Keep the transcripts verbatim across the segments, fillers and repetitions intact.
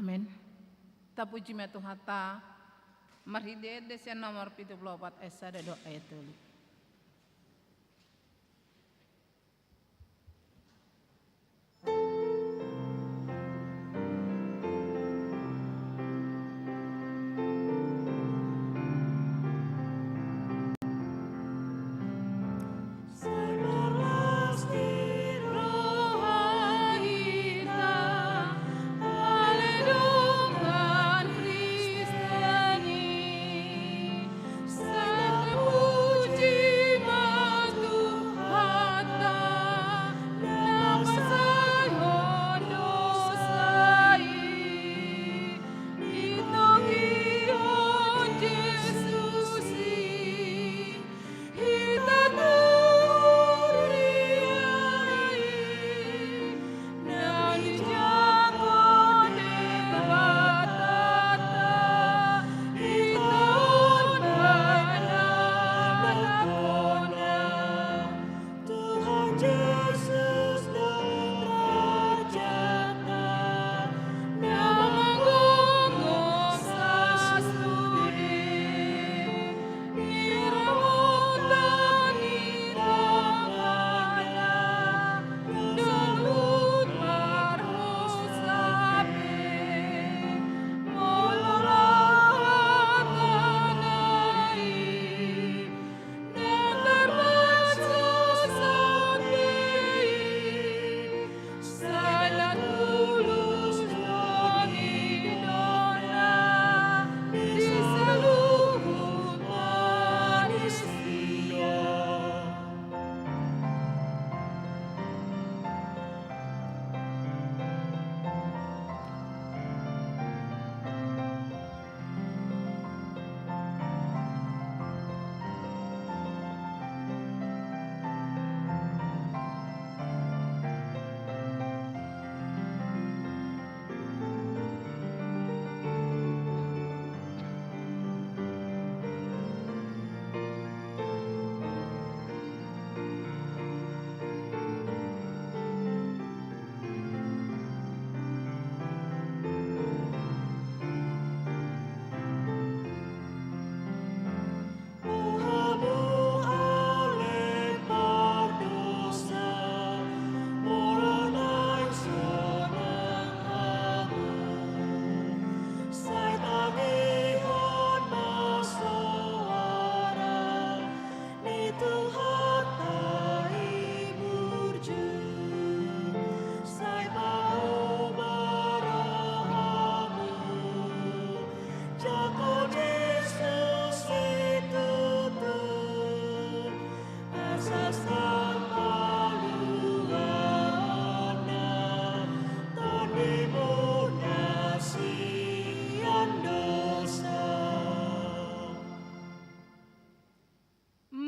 Amin. Tapuji ma Tuhanta marhite ende sian nomor pitu pulu opat ayat sada dohot ayat tolu.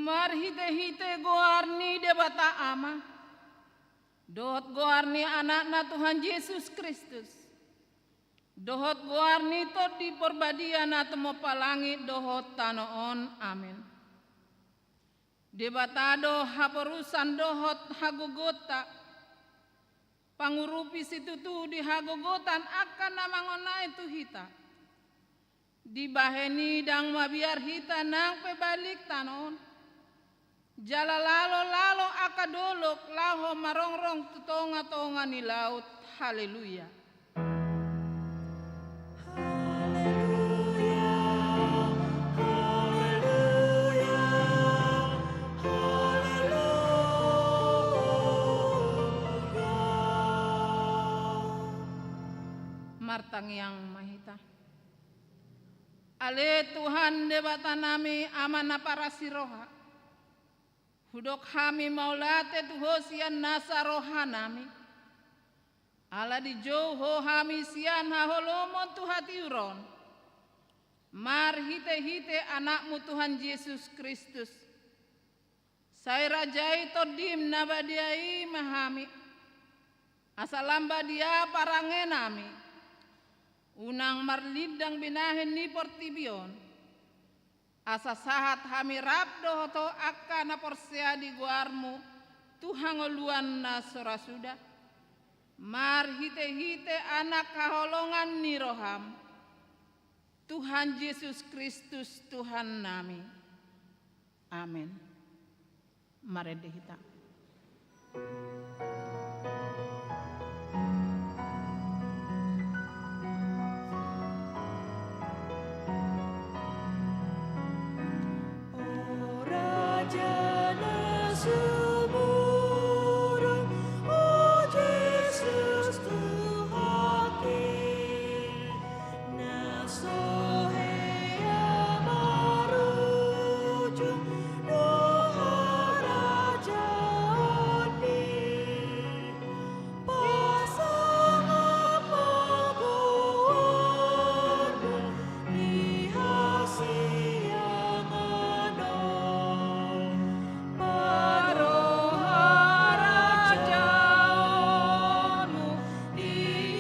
Marhitehite goar ni Debata Ama, dohot goar ni Anakna Tuhan Jesus Kristus, dohot goar ni Tondi Porbadia na tumompa langit dohot tano on. Amen. Debata do haporusan dohot hagogoonta, pangurupi situtu di hagogotan angka na mangonai tu hita. Dibahen i ndang mabiar hita nang pe balik tano on. Jala lalolalo angka dolok laho marongrong tu tongatonga ni laut. Haleluya. Haleluya, haleluya, haleluya. Martangiang ma hita. Ale Tuhan Debata nami, Ama na parasi roha, hudok hami mauliate tu Ho sian nasa roha nami, ala dijou Ho hami sian haholomon tu hatiuron, marhitehite Anakmu Tuhan Jesus Kristus. Sai rajai Tondim na badia i ma hami, asa lam badia parange nami, unang marlindang binahen ni portibi on, asa sahat hami rap dohot Ho angka na porsea di goarMu tu hangoluan na so ra suda. Marhite-hite Anak haholongan ni roham, Tuhan Jesus Kristus Tuhannami. Amen. Marende hita. O Raja na sumurung, o Jesus Tuhanki, na so hea marujung do harajaonMi. Pasangap ma goarMu di hasiangan on. Parroha harajaonMu di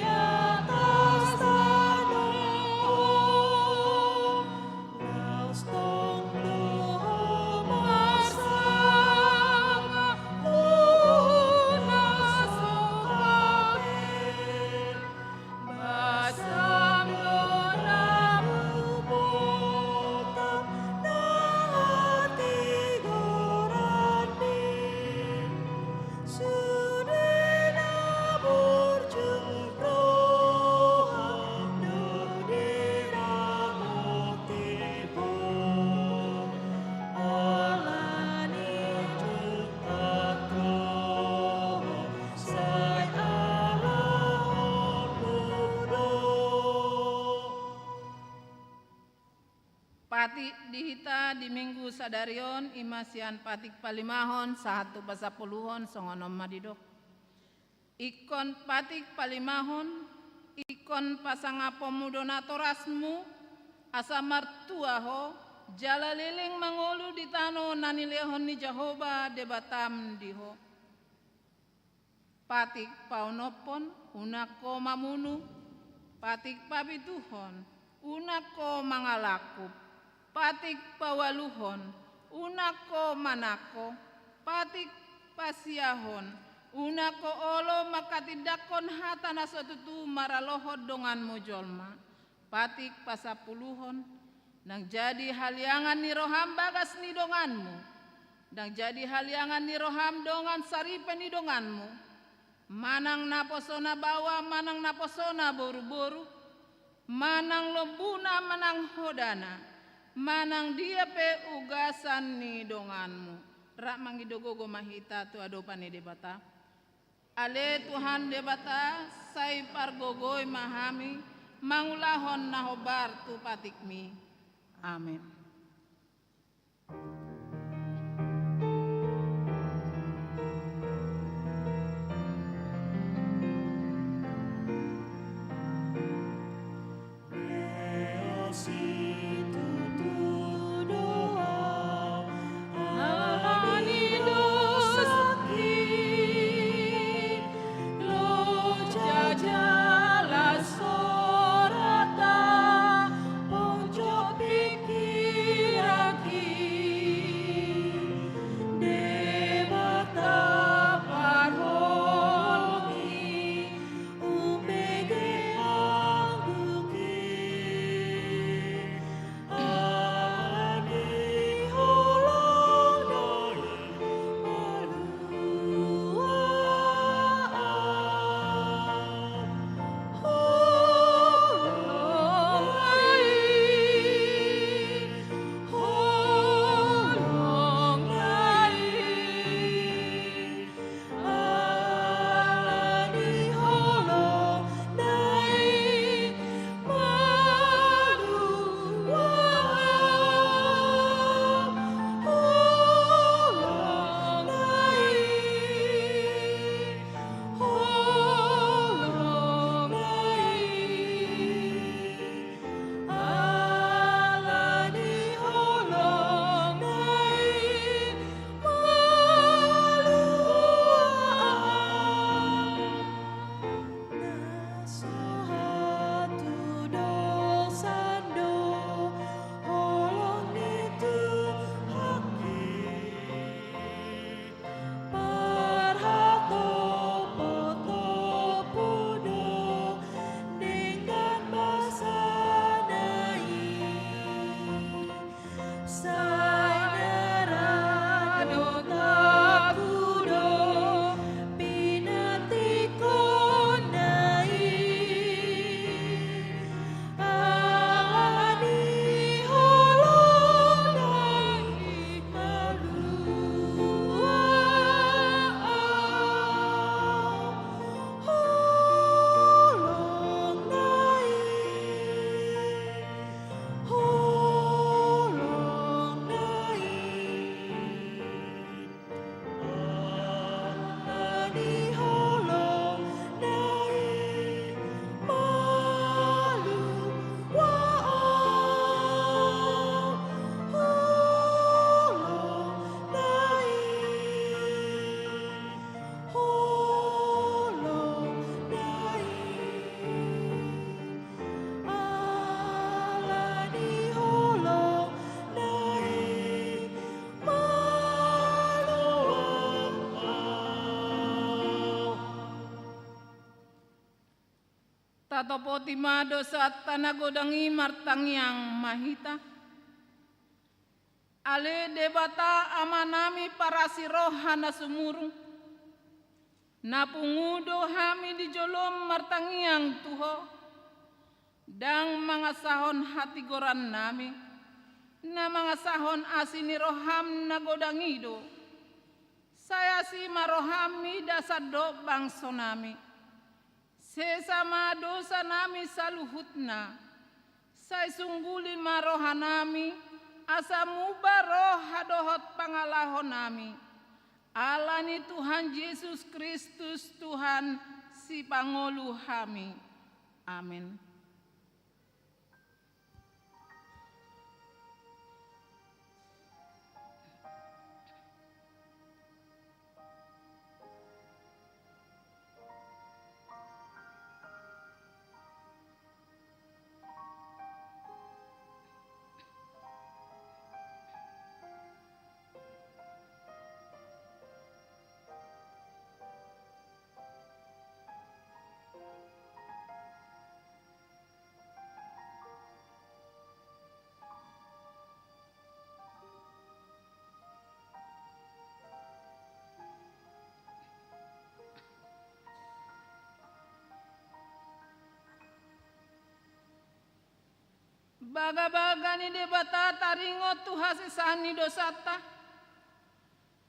atas tano on. Laos tong do Ho marsangap tu na sungkap i. Basam do na butap na hatigoranMi. Sude na burju roham do diramoti Ho, ala ni tungkat Ho sai alahanMu do. Patik di hita di Minggu sadari on, i ma sian patik palimahon sahat tu pasampuluhon, songon on ma didok. Ingkon patik palimahon, ingkon pasangaponMu do natorasMu, asa martua ho, jala leleng mangolu di tano na nilehon ni Jahowa Debatam di ho. Patik paonomhon, unang ho mamunu. Patik papituhon, unang ho mangalangkup. Patik paualuhon, unang ho manangko. Patik pasiahon, unang ho olo manghatindanghon hata na so tutu maralohon donganMu jolma. Patik pasampuluhon, ndang jadi haliangan ni roham bagas ni donganMu, ndang jadi haliangan ni roham dongan saripe ni donganMu, manang naposona baoa, manang naposona boruboru, manang lombuna, manang hodana, manang dia pe ugasan ni donganMu. Rap mangido gogo ma hita tu adopan ni Debata. Ale Tuhan Debata, sai pargogoi ma hami mangulahon na hombar tu patikMi. Amen. Topoti ma dosanta na godang i, martangiang ma hita. Ale Debata Amanami parasi roha na sumurung, na pungu do hami di jolom martangiang tu Ho. Ndang mangasahon hatigorannami, na mangasahon asi ni roham na godang i do. Sai asi ma roham mida sandok bangsonami. Sesa ma dosanami saluhutna. Sai sungguli ma rohanami, asa muba roha dohot pangalahonami. Ala ni Tuhan Jesus Kristus, Tuhan Sipangolu hami. Amen. Bagabaga ni Debata taringot tu hasesaan ni dosanta.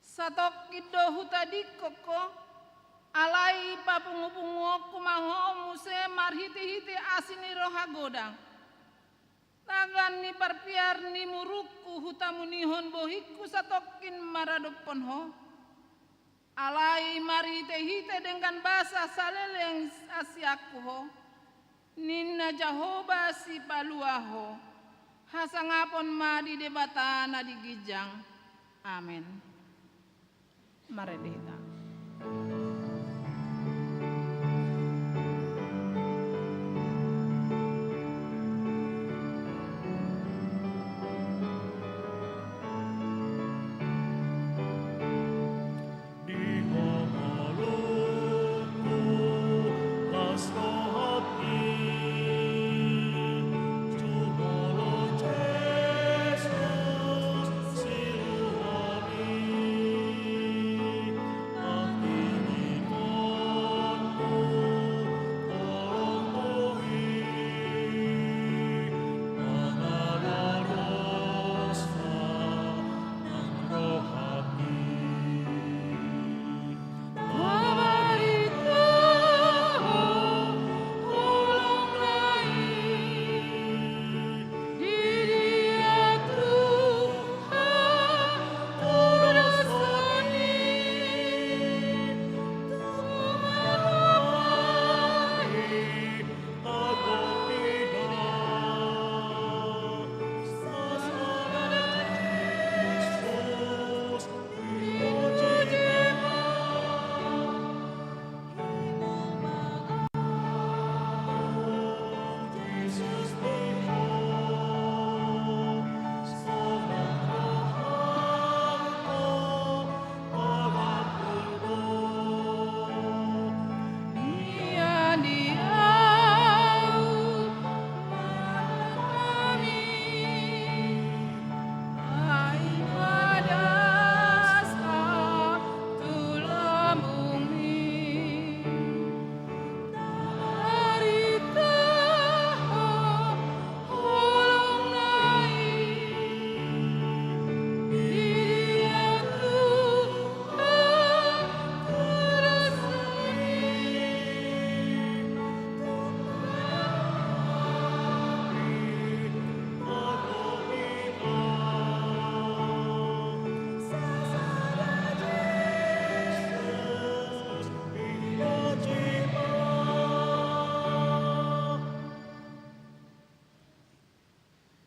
Satongkin do hutadingkon Ho, alai papungupunguonku ma Ho muse marhitehite asi ni roha godang. Tagan ni parpiar ni murukku hutamunihon bohingku satongkin maradophon Ho. Alai marhitehite denggan basa saleleng siaanku Ho, ninna Jahowa Sipalua Ho. Hasangapon ma di Debata na di ginjang. Amen. Marende hita.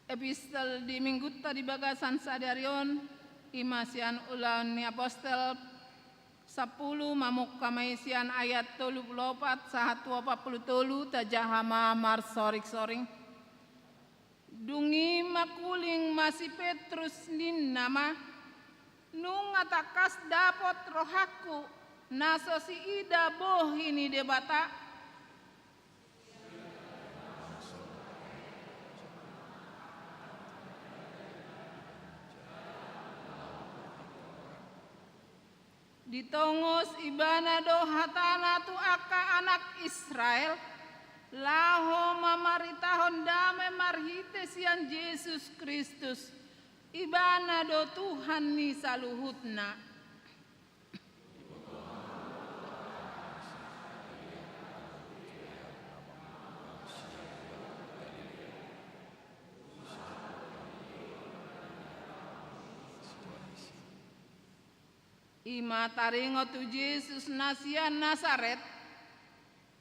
Epistel di Minggunta di bagasan sadari on, i ma sian Ulaon ni Apostel sampulu, mamungka ma i sian ayat tolu pulu opat sahat tu opat pulu tolu, tajaha ma marsoringsoring. Dung i mangkuling ma si Petrus, ninna ma: Nunga tangkas dapot rohangku na so siida bohi ni Debata. Ditongos ibana do hatana tu angka anak Israel, laho mamaritahon dame marhite sian Jesus Kristus, ibana do Tuhan ni saluhutna. I ma taringot tu Jesus na sian Nasaret,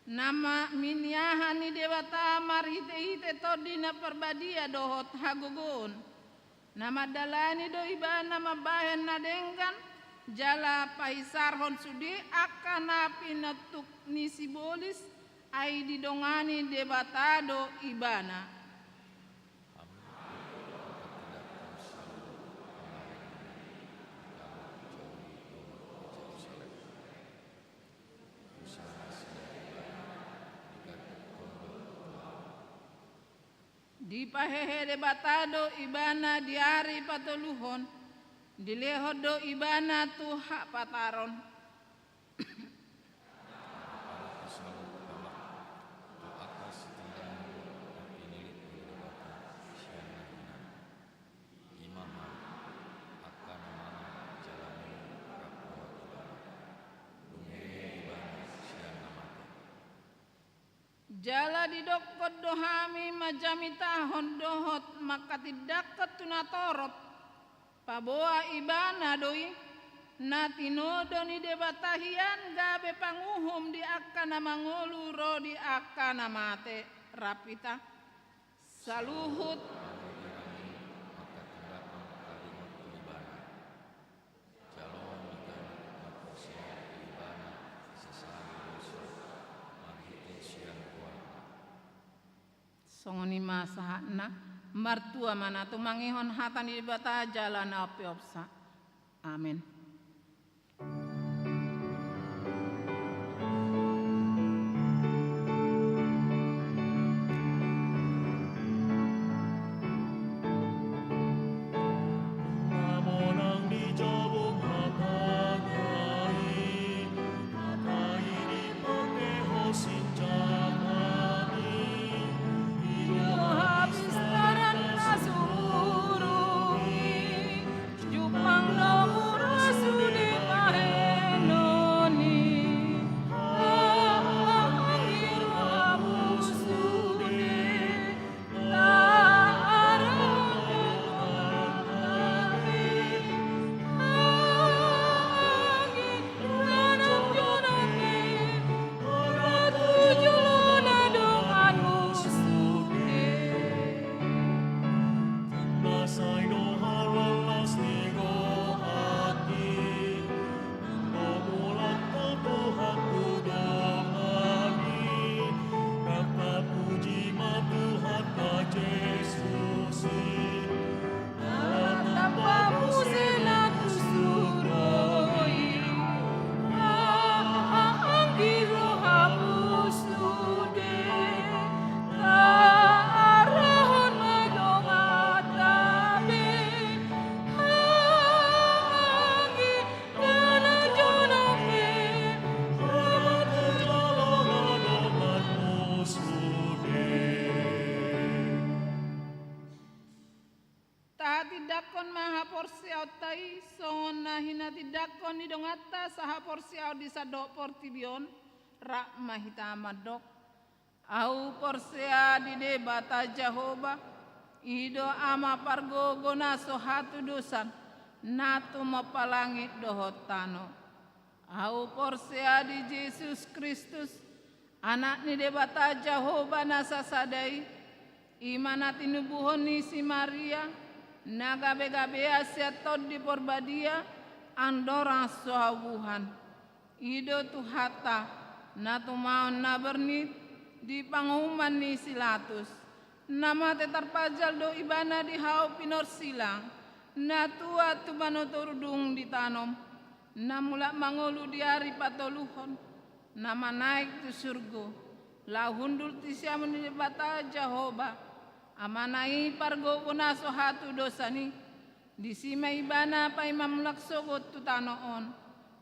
na ma-, miniahan ni Debata marhitehite Tondi na Parbadia dohot hagogoon. Na mandalani do ibana mambahen na denggan, jala paisarhon sude angka na pinantuk ni sibolis, ai didongani Debata do ibana. Dipahehe Debata do ibana di ari patoluhon, dilehon do ibana tu hapataron. Jala didokkon do hami manjamitahon dohot mangkatindangkon tu natorop, paboa ibana do i, na tinodo ni Debata hian gabe panguhum di angka na mangolu ro di angka na mate. Rap hita. Saluhut. Songon i ma sahatna, martua ma na tumangihon hata ni Debata jala na umpeopsa. Amen. Tahatindangkon ma haporseaonta i, songon na hinatindangkon ni donganta sahaporseaon di sandok portibi on. Rap ma hita mandok. Ahu porsea di Debata Jahowa, i do Ama pargogo na so hatudosan, na tumompa langit dohot tano. Ahu porsea di Jesus Kristus, Anak ni Debata Jahowa na sasada i, i ma na tinubuhon ni si Maria, na gabegabean sian Tondi Parbadia, andorang so hau buhan. I do Tuhanta, na tumaon na bernit di panguhuman ni si Latus. Na mate tarpajal do ibana di hau pinorsilang, na tuat tu banoto rudung ditanom, na mulak mangolu di ari patoluhon, na manaek tu surgo, laho hundul tu siamun ni Debata Jahowa, Amana i pargogo na so hatudosan i, disi ma ibana paima mulak sogot tu tano on.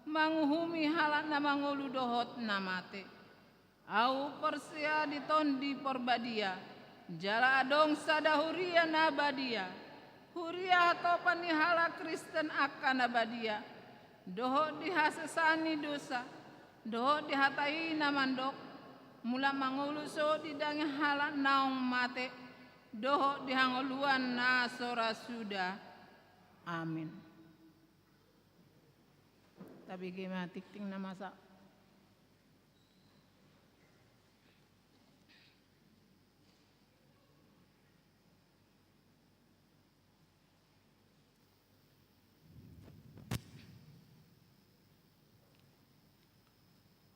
manguhumi halak na mangolu dohot na mate. Ahu porsea di Tondi Porbadia, jala adong sada huria na badia, huria hatopan ni halak Kristen angka na badia, dohot di hasesaan ni dosa, dohot di hata i na mandok, mulak mangolu so didangi halak naung mate, dohot di hangoluan na so ra suda. Amin. Tabege ma tingting na masa.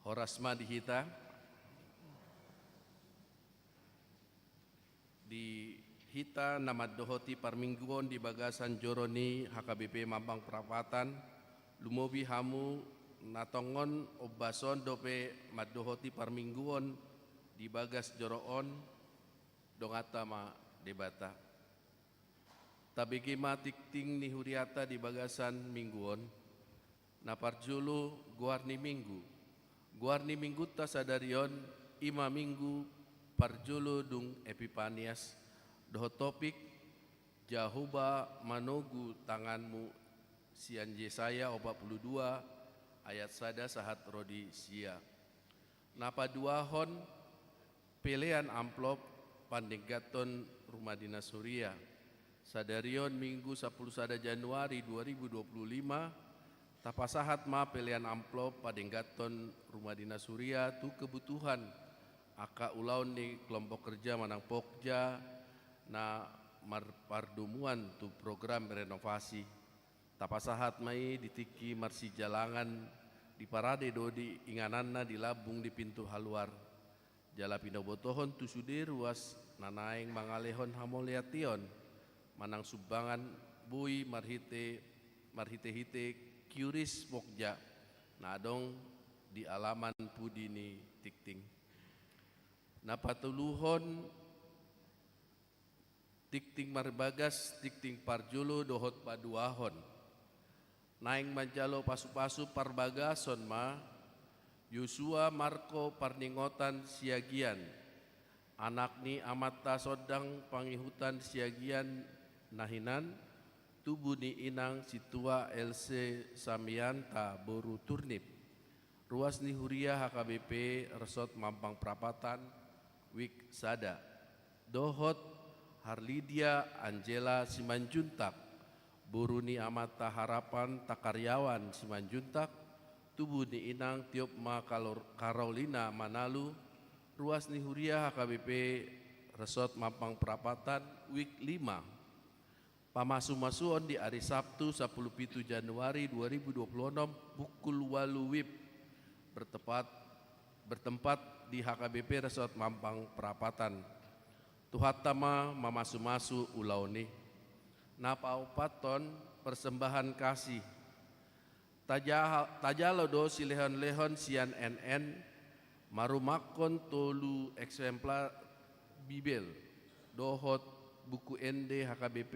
Horas ma di hita. Di hita na mandohoti parmingguon di bagasan joro ni H K B P Mampang Prapatan, lumobi hamu na tongon ombas on dope mandohoti parmingguon di bagas joro on, donganta ma Debata. Tabege ma tingting ni huriata di bagasan minggu on. Na parjolo, goar ni minggu. Goar ni minggunta sadari on, i ma minggu parjolo dung Epipanias, dohot topik, Jahowa manogu tanganmu, sian Jesaya opat pulu dua ayat sada sahat ro di sia. Na paduahon, pelean amplop pandengganhon Rumah Dinas Huria. Sadari on Minggu sampulu sada Januari dua ribu dua pulu lima, tapasahat ma pelean amplop pandengganhon Rumah Dinas Huria tu kebutuhan angka ulaon ni kelompok kerja manang Pokja na marpardomuan tu program renovasi. Tapasahat ma i di tingki marsijalangan, diparade do di ingananna di lambung di pintu haluar. Jala pinobotohon tu sude ruas na naeng mangalehon hamauliateon manang sumbangan boi marhite, marhitehite kiuris Pokja na adong di alaman pudi ni tingting. Na patoluhon, tingting marbagas tingting parjolo dohot paduahon. Naeng manjalo pasupasu parbagason ma Yosua Marko Parningotan Siagian, anak ni amanta Sondang Pangihutan Siagian na hinan, tubu ni inang Sintua Else Samianta boru Turnip, ruas ni huria H K B P Resort Mampang Prapatan, wijk sada, dohot Harlidia Angela Simanjuntak, boru ni amanta Harapan Takariawan Simanjuntak, tubu ni inang Tiop ma Kalor-, Karolina Manalu, ruas ni huria H K B P Resort Mampang Prapatan, wijk lima. Pamasumasuon di ari Sabtu sampulu pitu Januari dua ribu dua pulu onom pukul ualu wib, bertepat, bertempat di H K B P Resort Mampang Prapatan. Tuhanta ma mamasumasu ulaon i. Na paopathon, persembahan kasih. Taja-, tajalo do silehonlehon sian N N, marumakhon tolu eksemplar Bibel dohot buku ende H K B P,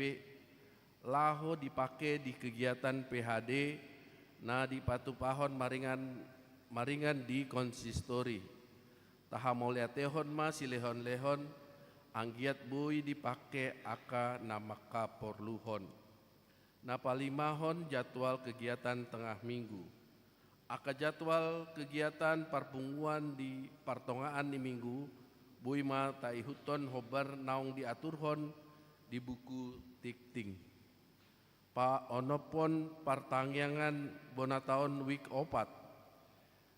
laho dipake di kegiatan P H D na dipatupahon maringan, maringan di konsistori. Tahamauliatehon ma silehonlehon, anggiat boi dipake angka na mangkaporluhon. Na palimahon, jadwal kegiatan tengah minggu. Angka jadwal kegiatan parpunguan di partongaan ni minggu boi ma taihuthon hombar naung diaturhon di buku tingting. Paonomhon partangiangan bona taon wijk opat.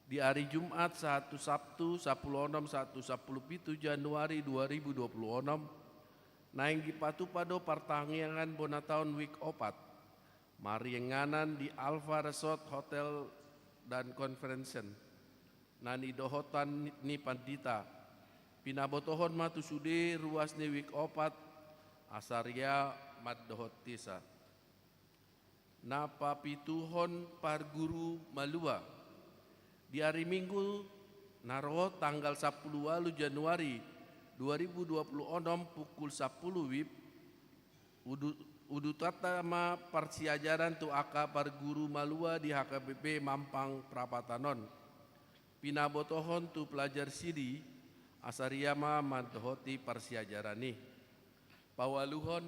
Di ari Jumat sahat tu Sabtu, sampulu onom sahat tu sampulu pitu Januari dua ribu dua pulu onom, naeng dipatupa do partangiangan bona taon wijk opat. Maringanan di Alfa Resort Hotel dan Convention, na nidohotan ni pandita. Pinabotohon ma tu sude ruas ni wijk opat, asa ria mandohot hita. Na papituhon, parguru malua. Di ari Minggu na ro tanggal sampulu ualu Januari dua ribu dua pulu onom pukul sampulu wib, udu-, Udutanta ma parsiajaran tu angka parguru malua di H K B P Mampang Prapatan on. Pinabotohon tu pelajar sidi, asa ria ma mandohoti parsiajaran i. Paualuhon,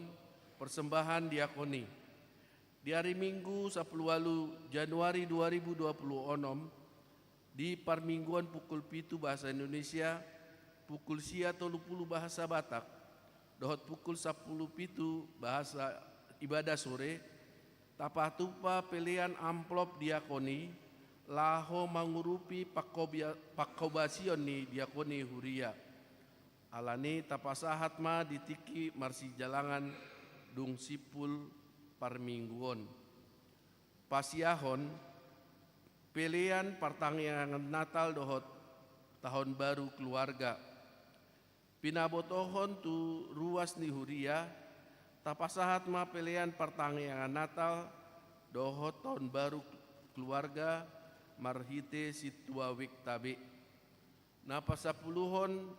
persembahan diakoni. Di ari Minggu, sampulu ualu Januari dua ribu dua pulu onom, di parmingguon pukul pitu bahasa Indonesia, pukul sia tolu pulu bahasa Batak, dohot pukul sampulu pitu bahasa ibadah sore, tapatupa pelean amplop diakoni, laho mangurupi pangkobia-, pangkobasion ni diakoni huria. Alani tapasahat ma di tingki marsijalangan dung simpul parmingguon. Pasiahon, pelean partangiangan Natal dohot Tahun Baru Keluarga. Pinabotohon tu ruas ni huria, tapasahat ma pelean partangiangan Natal dohot Tahun Baru Keluarga marhite sintua wijk ta be. Na pasapuluhon,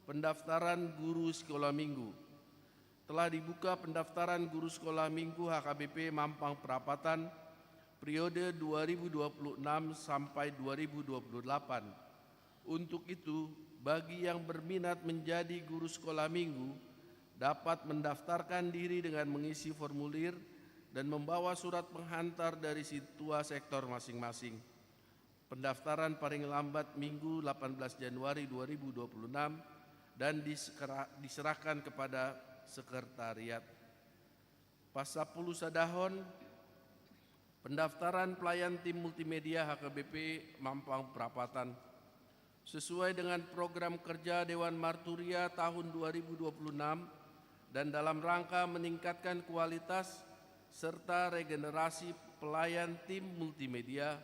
pendaftaran guru sekolah minggu. Telah dibuka pendaftaran guru sekolah minggu H K B P Mampang Prapatan periode dua ribu dua puluh enam sampai dua ribu dua puluh delapan. Untuk itu, bagi yang berminat menjadi guru sekolah minggu, dapat mendaftarkan diri dengan mengisi formulir dan membawa surat penghantar dari sintua sektor masing-masing. Pendaftaran paling lambat Minggu delapan belas Januari dua ribu dua puluh enam dan disekera-, diserahkan kepada sekretariat. Pasampulusadahon, pendaftaran pelayan tim multimedia H K B P Mampang Prapatan. Sesuai dengan program kerja Dewan Marturia tahun dua ribu dua puluh enam dan dalam rangka meningkatkan kualitas serta regenerasi pelayan tim multimedia,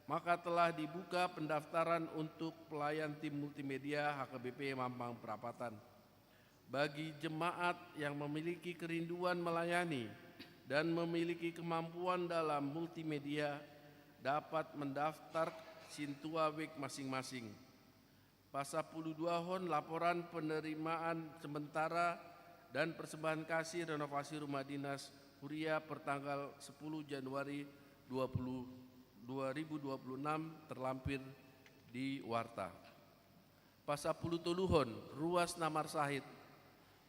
maka telah dibuka pendaftaran untuk pelayan tim multimedia H K B P Mampang Prapatan. Bagi jemaat yang memiliki kerinduan melayani dan memiliki kemampuan dalam multimedia, dapat mendaftar sintua wijk masing-masing. Pasampuluduahon, laporan penerimaan sementara dan persembahan kasih renovasi rumah dinas huria pertanggal sepuluh Januari dua puluh, dua ribu dua puluh enam terlampir di warta. Pasampulutoluhon, ruas na marsahit.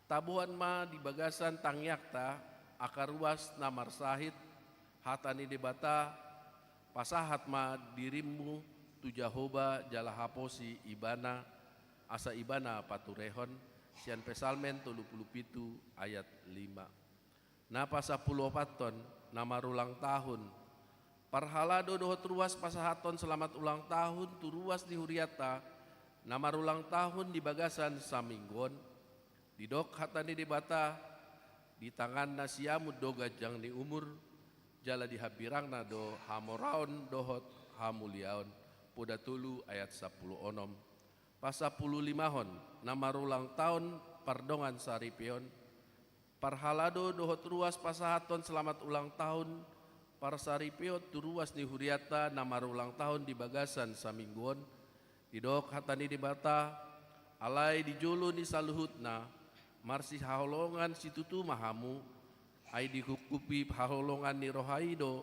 Taboan ma di bagasan tangiangta angka ruas na marsahit, hata ni Debata, pasahat ma dirimmu tu Jahowa jala haposi Ibana, asa Ibana paturehon, sian Psalmen tolu pulu pitu ayat lima. Na pasampuluopathon, na marulang tahun. Parhalado dohot ruas pasahathon selamat ulang tahun tu ruas ni hurianta na marulang tahun di bagasan saminggu on. Didok hata ni Debata, di tanganna siamun do ganjang ni umur, jala di hambirangna do hamoraon dohot hamuliaon. Poda tolu ayat sampulu onom. Pasampululimahon, na marulang tahun pardongan saripeon. Parhalado dohot ruas pasahathon selamat ulang tahun parsaripeon tu ruas ni hurianta na marulang tahun di bagasan saminggu on. Didok hata ni Debata, alai di jolo ni saluhutna, marsihaholongan situtu ma hamu, ai dihungkupi haholongan ni roha i do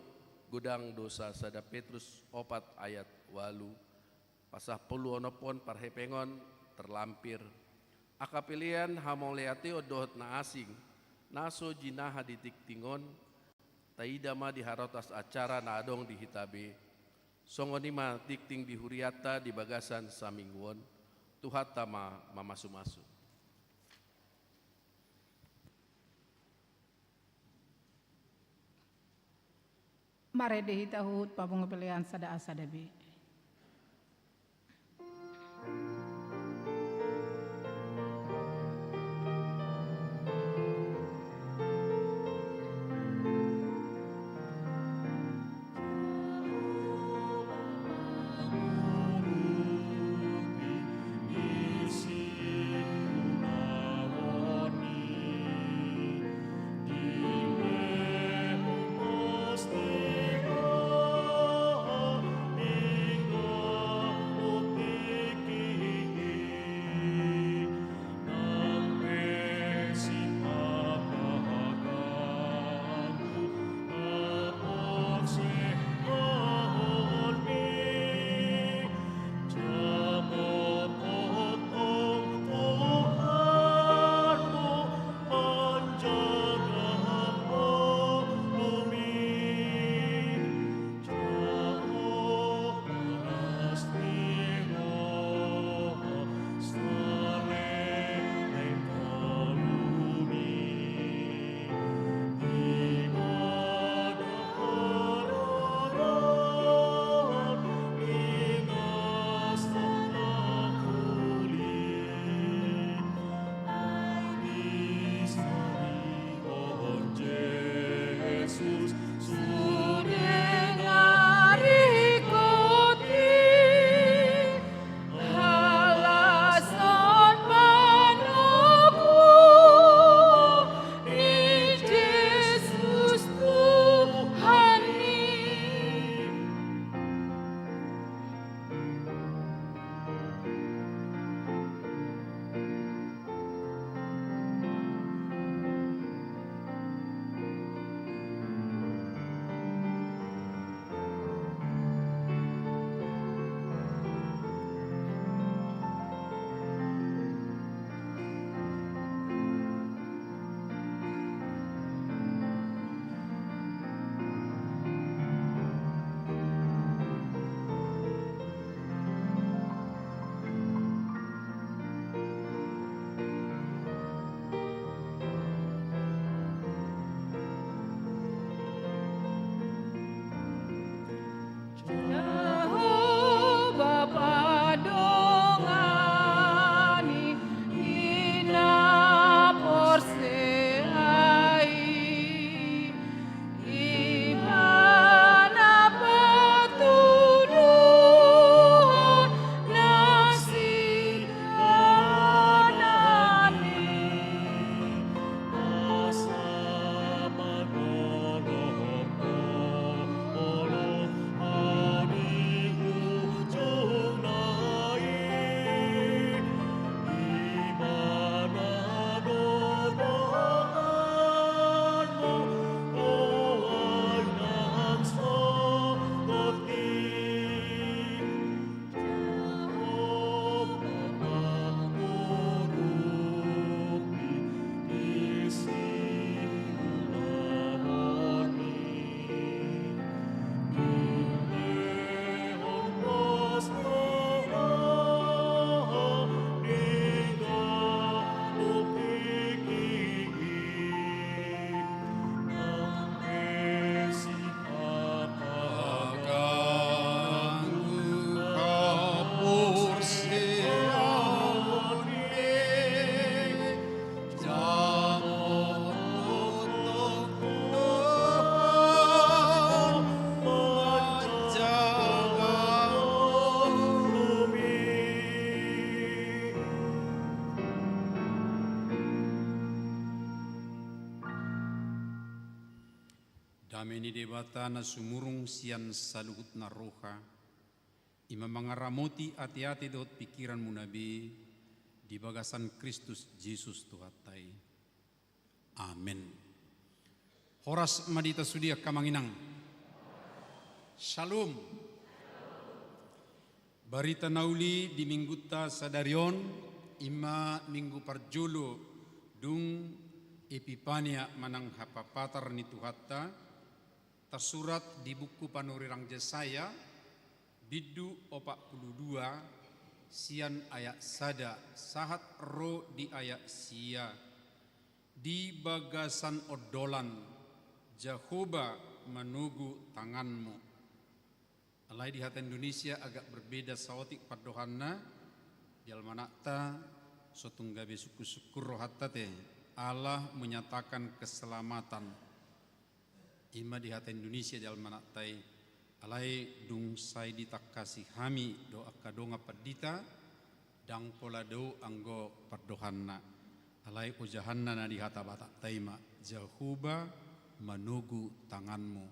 godang dosa. Sada Petrus opat ayat ualu. Pasampuluonomhon, parhepengon terlampir. Angka pelean hamauliateon dohot na asing, na so jinaha di tingting on, taida ma di harotas acara na adong di hita be. Songon i ma tingting di hurianta di bagasan saminggu on, Tuhanta ma mamasumasu. Marende hita huhut papungu pelean sada a sada be. Dame ni Debata na sumurung sian saluhut na roha, i ma mangaramoti ateate dohot pingkiranmuna be di bagasan Kristus Jesus Tuhanta i. Amen. Horas ma di hita sude angka amang inang. Shalom. Barita na uli di minggunta sadari on, i ma minggu parjolo dung Epipania manang hapapatar ni Tuhanta, tarsurat di buku panurirang Jesaya, bindu opat pulu dua, sian ayat sada sahat ro di ayat sia. Di bagasan ondolan, Jahowa manogu tanganmu. Alai di hata Indonesia agak berbeda saotik pandohanna, di almanakta so tung gabe sungkunsungkun rohanta te, Allah menyatakan keselamatan. I ma di hata Indonesia di almanakta i, alai dung sai ditangkasi hami do angka dongan pandita, ndang pola dao anggo pandohanna. Alai ojahanna na di hata Batakta i ma, Jahowa manogu tanganmu,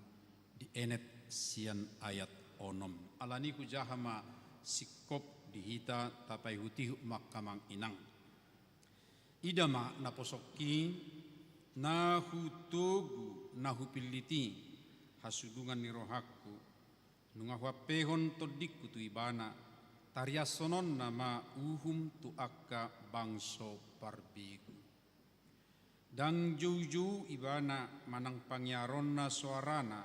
dienet sian ayat onom. Alani hujaha ma singkop di hita tapaihutihut ma angka amang inang. Ida ma naposongki, na hutogu, na hupillit i, hasudungan ni rohangku, nunga huampehon tondingku tu ibana, tariashononna ma uhum tu angka bangso parbegu. Ndang joujou ibana manang pangiaronna soarana,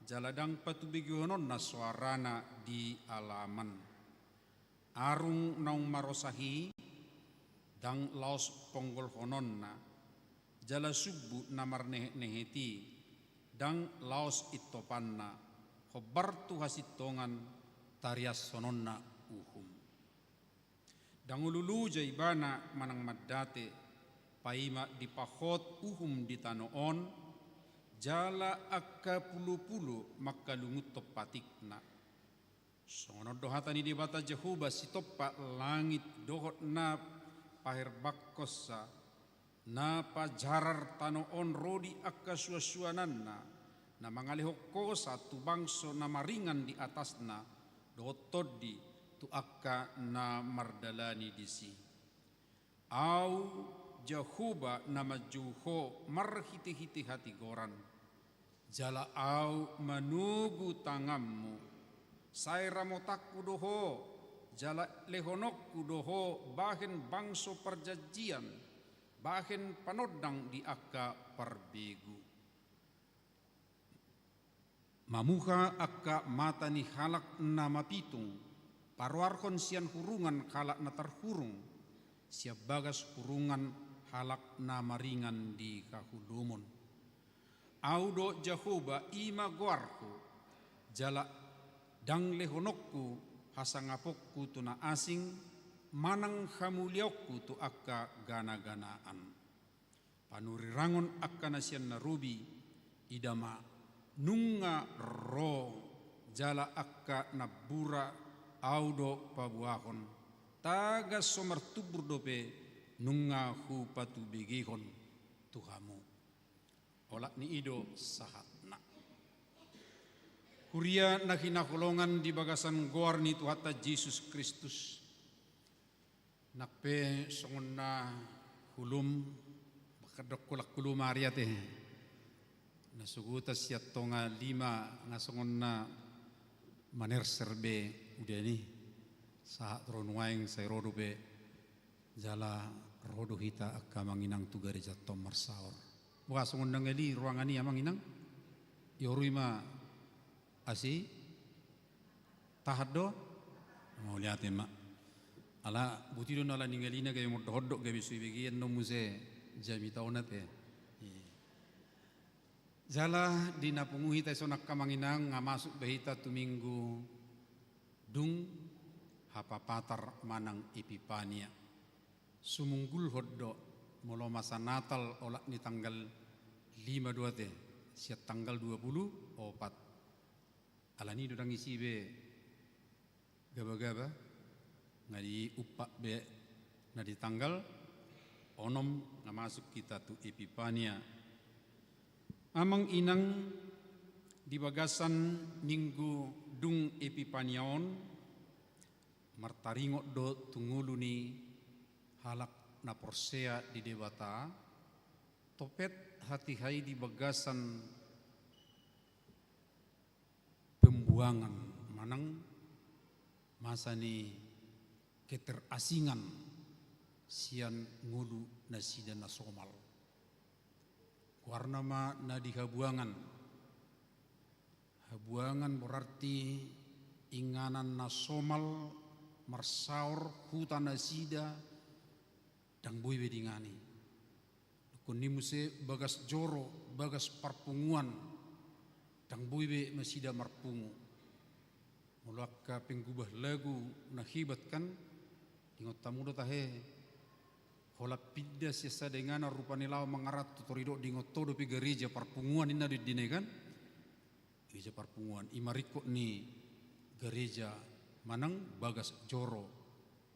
jala ndang patubegehononna soarana di alaman. Arung naung marosah i, ndang laos ponggolhononna, jala sumbu na marnehetnehet i, ndang laos intopanna, hombar tu hasintongan, tariashononna uhum. Ndang olo loja ibana manang mandate, paima dipahot uhum di tano on, jala angka pulopulo mangkalungunhon patikna. Songon on do hata ni Debata Jahowa sitompa langit dohot na paherbangkonsa, na pajarar tano on ro di angka suansuananna, na mangalehon hosa tu bangso na maringan di atasna, dohot tondi tu angka na mardalani disi. Ahu Jahowa na manjou ho marhitehite hatigoran, jala Ahu manogu tanganmu. Sai ramotanku do ho, jala lehononku do ho bahen bangso parjanjian, bahen panondang di angka parbegu. Mamuha angka mata ni halak na mapitung, paroarhon sian hurungan halak na tarhurung, sian bagas hurungan halak na maringan di haholomon. Ahu do Jahowa, i ma goarhu, jala ndang lehononku hasangaponku tu na asing, manang hamuliaonku tu angka ganaganaan. Panurirangon angka na sian na robi, ida ma, nunga ro, jala angka nambura Ahu do paboahon, tagan so martumbur dope, nunga hupatubegehon tu hamu. Olat ni i do sahatna. Huria na hinaholongan di bagasan goar ni Tuhanta Jesus Kristus. Nang pe songon na hulum, mangkandok holan hulum ari ate. Na sogotan sian tonga lima nga songon na manerser be udan i. Sahat ro nuaeng sai ro dope, jala ro do hita angka amang inang tu garejanta on marsaor. Boha songon na ngali ruangan i amang inang? Iorui ma asi? Tahan do? Mauliate ma. Ala buti do na ala ningalina gabe mondok-ondok gabe so ibegean do muse jamita on ate. Jala di na pungu hita dison angka amang inang nga masuk be hita tu minggu dung hapapatar manang Epipania. Sumunggulhon do molo masa Natal olat ni tanggal lima do ate, sian tanggal dua pulu opat. Alani do ndang isi be gabagaba, nga diumpat be na di tanggal onom nga masuk hita tu Epipania. Amang inang, Di bagasan minggu dung Epipania on, martaringot do tu ngolu ni halak na porsea di Debata, topet hatiha i di bagasan pembuangan manang masa ni keterasingan sian ngolu nasida na somal. Goarna ma na di habuangan. Habuangan berarti inganan na somal marsaor huta nasida, ndang boi be dingani. Dungkon ni muse bagas joro, bagas parpunguan, ndang boi be nasida marpungu. Molo angka penggubah lagu na hebat kan, diingot hamu do tahe, holan pinda sian sada inganan rupani laho mangaranto, tor didok diingot ho dope gareja parpunguan ninna do didok i kan. Gareja parpunguan, i ma ringkot ni gareja manang bagas joro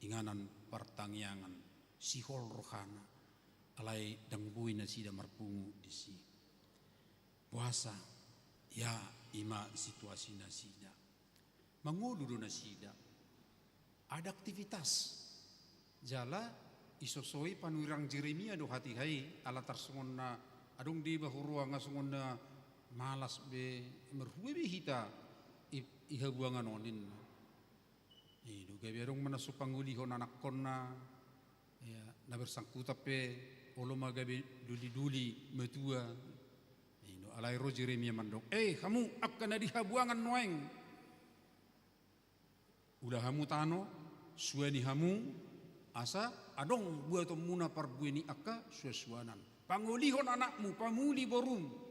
inganan partangiangan, sihol rohana, alai ndang boi nasida marpungu disi. Boasa? Ya, i ma situasi nasida. Mangolu do nasida. Ada aktivitas. Jala isosoi panurirang Jeremia do hatiha i, ala tarsongon na adong deba huroha nga songon na malas be, marhue be hita i, i habuangan on ninna. I do gabe adong ma na so pangolihon anakkonna, ya, na bersangkutan pe olo ma gabe doli-doli matua. I do alai ro Jeremia mandok, "Eh, hamu angka na di habuangan nuaeng. Ula hamu tano, suani hamu, asa adong buatonmuna parbue ni angka suansuanan. Pangolihon anakmu, pamuli borum."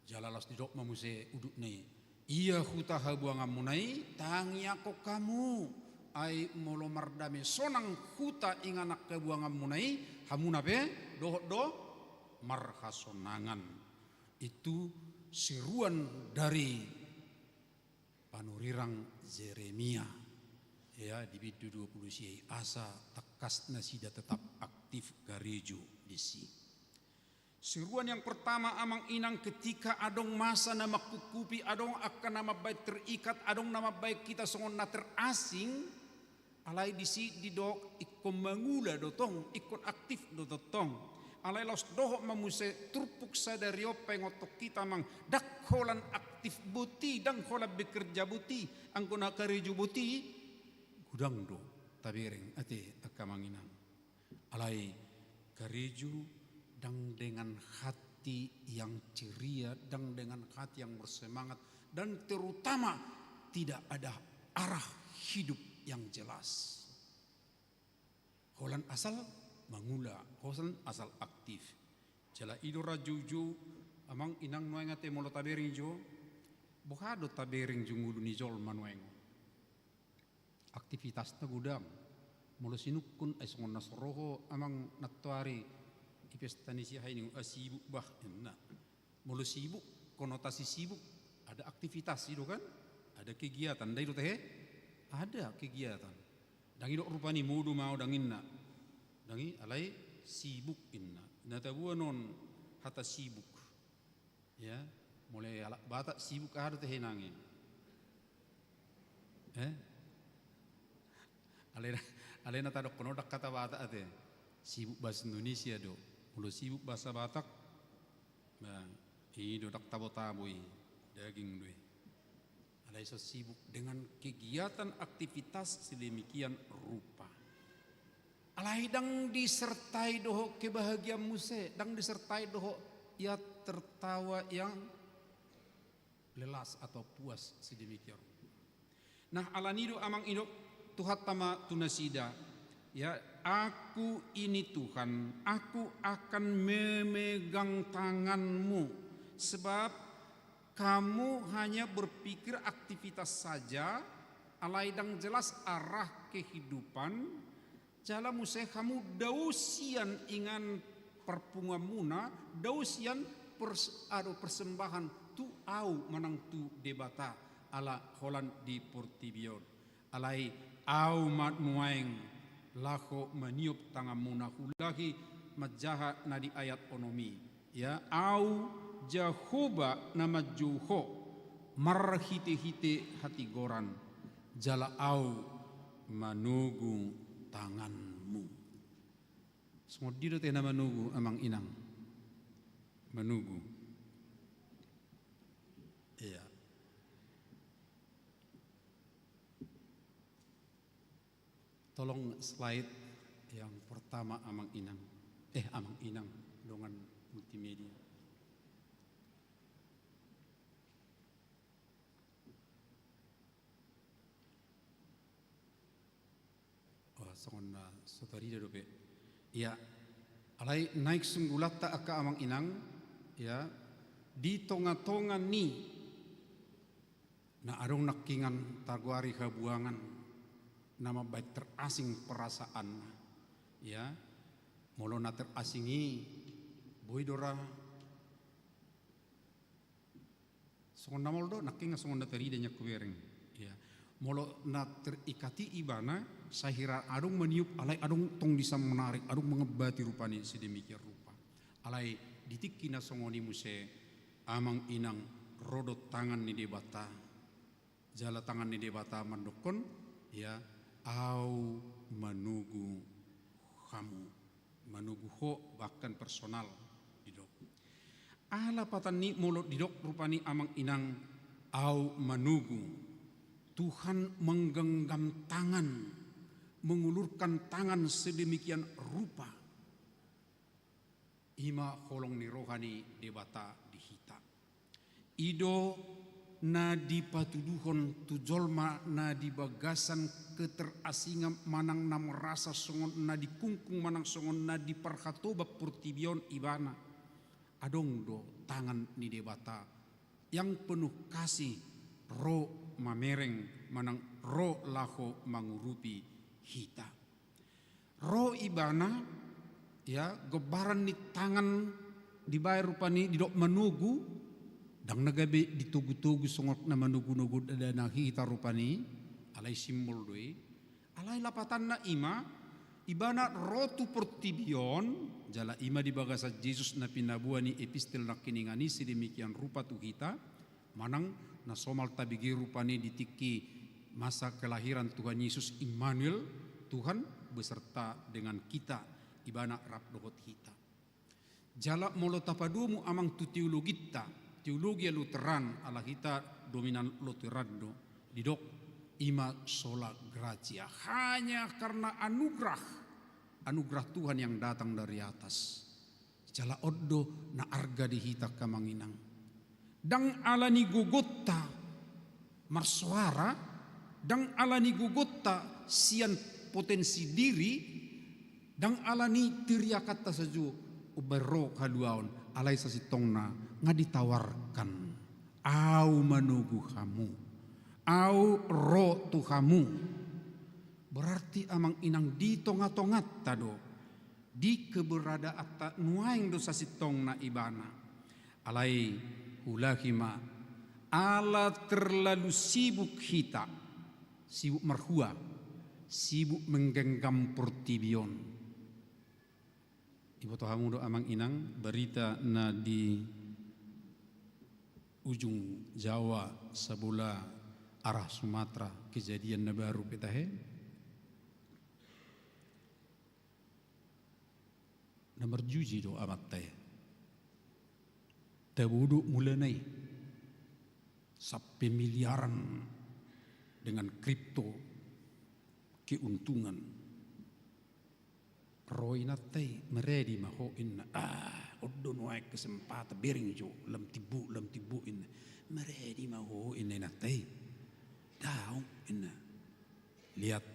Jala laos didok ma muse udutna i, "Ia huta habuanganmuna i tangiangkon hamu, ai molo mardame sonang huta inganan habuanganmuna i, hamuna pe dohot do marhasonangan." Itu seruan dari panurirang Jeremia. Ya, di bindu dua puluh sia i, asa tangkas nasida tetap aktif karejo disi. Seruan yang pertama, amang inang, ketika adong masa na mangkungkupi, adong angka na mambaen terikat, adong na mambaen hita songon na terasing, alai disi didok ingkon mangula do tong, ingkon aktif do tong. Alai laos dohot ma muse turpuk sadari on paingothon hita, amang, ndang holan aktif boti, ndang holan bekerja boti, anggo na karejo boti, godang do tabereng ate angka amang inang. Alai karejo ndang dengan hati yang ceria, ndang dengan hati yang bersemangat, dan terutama tidak ada arah hidup yang jelas. Holan asal mangula, holan asal aktif. Jala i do ra joujou, amang inang, nuaeng ate molo tabereng jo, boha do tabereng jo ngolu ni jolma nuaeng on. Aktivitasna godang. Molo sinungkun, ai songon na so ro ho, amang, nantoari i pesta ni si aha i, ninna, "Ah, sibuk bah," ninna. Molo sibuk, konotasi sibuk, ada aktivitas i do kan? Ada kegiatan, ndang i do tahe? Ada kegiatan. Ndang i do rupani modom au, ndang, ninna. Ndang i, alai sibuk ninna. Na taboan on hata sibuk. Ya, molo halak Batak sibuk aha do tahe nang i? Eh? Alai, alai na tadokkon on ndang hata Batak ate. Sibuk bahasa Indonesia do. Molo sibuk bahasa Batak, ba, i do ndang tabo-tabo i. Daging do i. Alai so sibuk dengan kegiatan aktivitas sedemikian rupa. Alai ndang disertai dohot kebahagiaan muse, ndang disertai dohot ia tertawa yang lelas atau puas sedemikian rupa. Nah, alani do, amang inang, dohot ma tu nasida, ya, "Aku ini Tuhan, aku akan memegang tanganmu, sebab kamu hanya berpikir aktivitas saja, alai ndang jelas arah kehidupan, jala muse hamu dao sian ingan parpunguanmuna, dao sian pers-, ado persembahan tu au manang tu Debata, ala holan di portibi on. Alai au ma nuaeng laho maniop tanganmuna." Huulangi manjaha na di ayat onom i. Ya, au Jahowa na manjou ho marhitehite hatigoran, jala Ahu manogu tanganmu. Songon dia do tena manogu, amang inang? Manogu. Iya. Tolong slide yang pertama, amang inang. Eh, amang inang, dongan multimedia. Oh, songon na so tarida dope. Iya. Alai naeng sunggulanta angka amang inang, ya, di tonga-tonga ni na adong nangkingan tagoari habuangan, na mambaen terasing perasaanna. Ya, molo na terasing i, boi do ra. Songon na maol do, nangkingan songon na tarida nian hubereng. Ya. Molo na terikat i ibana, sahira adong maniop, alai adong tong di sana menarik, adong mangambati rupani sedemikian rupa. Alai di tingki na songon i muse, amang inang, ro do tangan ni Debata. Jala tangan ni Debata mandokkon, ya, Ahu manogu hamu. Manogu ho, bahkan personal, didok. Aha lapatan ni molo didok rupani amang inang, Ahu manogu? Tuhan menggenggam tangan, mengulurkan tangan sedemikian rupa. I ma holong ni roha ni Debata di hita. I do na dipatuduhon tu jolma na di bagasan keterasingan manang na merasa songon na dikungkung manang songon na diparhatoban portibi on ibana. Adong do tangan ni Debata yang penuh kasih ro mamereng manang ro laho mangurupi hita. Ro ibana, ya, gombaran ni tangan dibaen rupani didok manogu, ndang na gabe ditogu-togu songon na manogu-nogu dada na hita rupani, alai simbol do i. Alai lapatanna i ma, ibana ro tu portibi on, jala i ma di bagasan Jesus na pinaboa ni epistel nangkiningan i sedemikian rupa tu hita, manang na somal tabege rupani di tingki masa kelahiran Tuhan Yesus Immanuel, Tuhan beserta dengan kita, ibana rap dohot hita. Jala molo tapadomu amang tu teologinta, teologia Lutheran, ala hita dominan Lutheran do, didok i ma sola gratia, hanya karena anugerah, anugerah Tuhan yang datang dari atas. Jala on do na arga di hita angka amang inang. Ndang ala ni gogonta marsoara, ndang ala ni gogonta sian potensi diri, ndang ala ni teriakanta sajo umbaen ro haluaon, alai sasintongna nga ditawarkan, Ahu manogu hamu, Ahu ro tu hamu. Berarti amang inang di tonga-tonganta do, di keberadaanta nuaeng do sasintongna ibana. Alai hulahi ma, ala terlalu sibuk hita, sibuk marhua, sibuk menggenggam portibi on. Diboto hamu do amang inang, berita na di ujung Jawa sabola arah Sumatera, kejadian na baru pe tahe. Na marjuji do amanta i. Tabo do mulana i. Sampe miliaran dengan kripto keuntungan. Ro inanta i, maradi ma ho inna. Ah, on do nuaeng kesempatan, bereng jo, lam timbo, lam timbo inna. Maradi ma ho inna inanta i. Daong inna. Liat.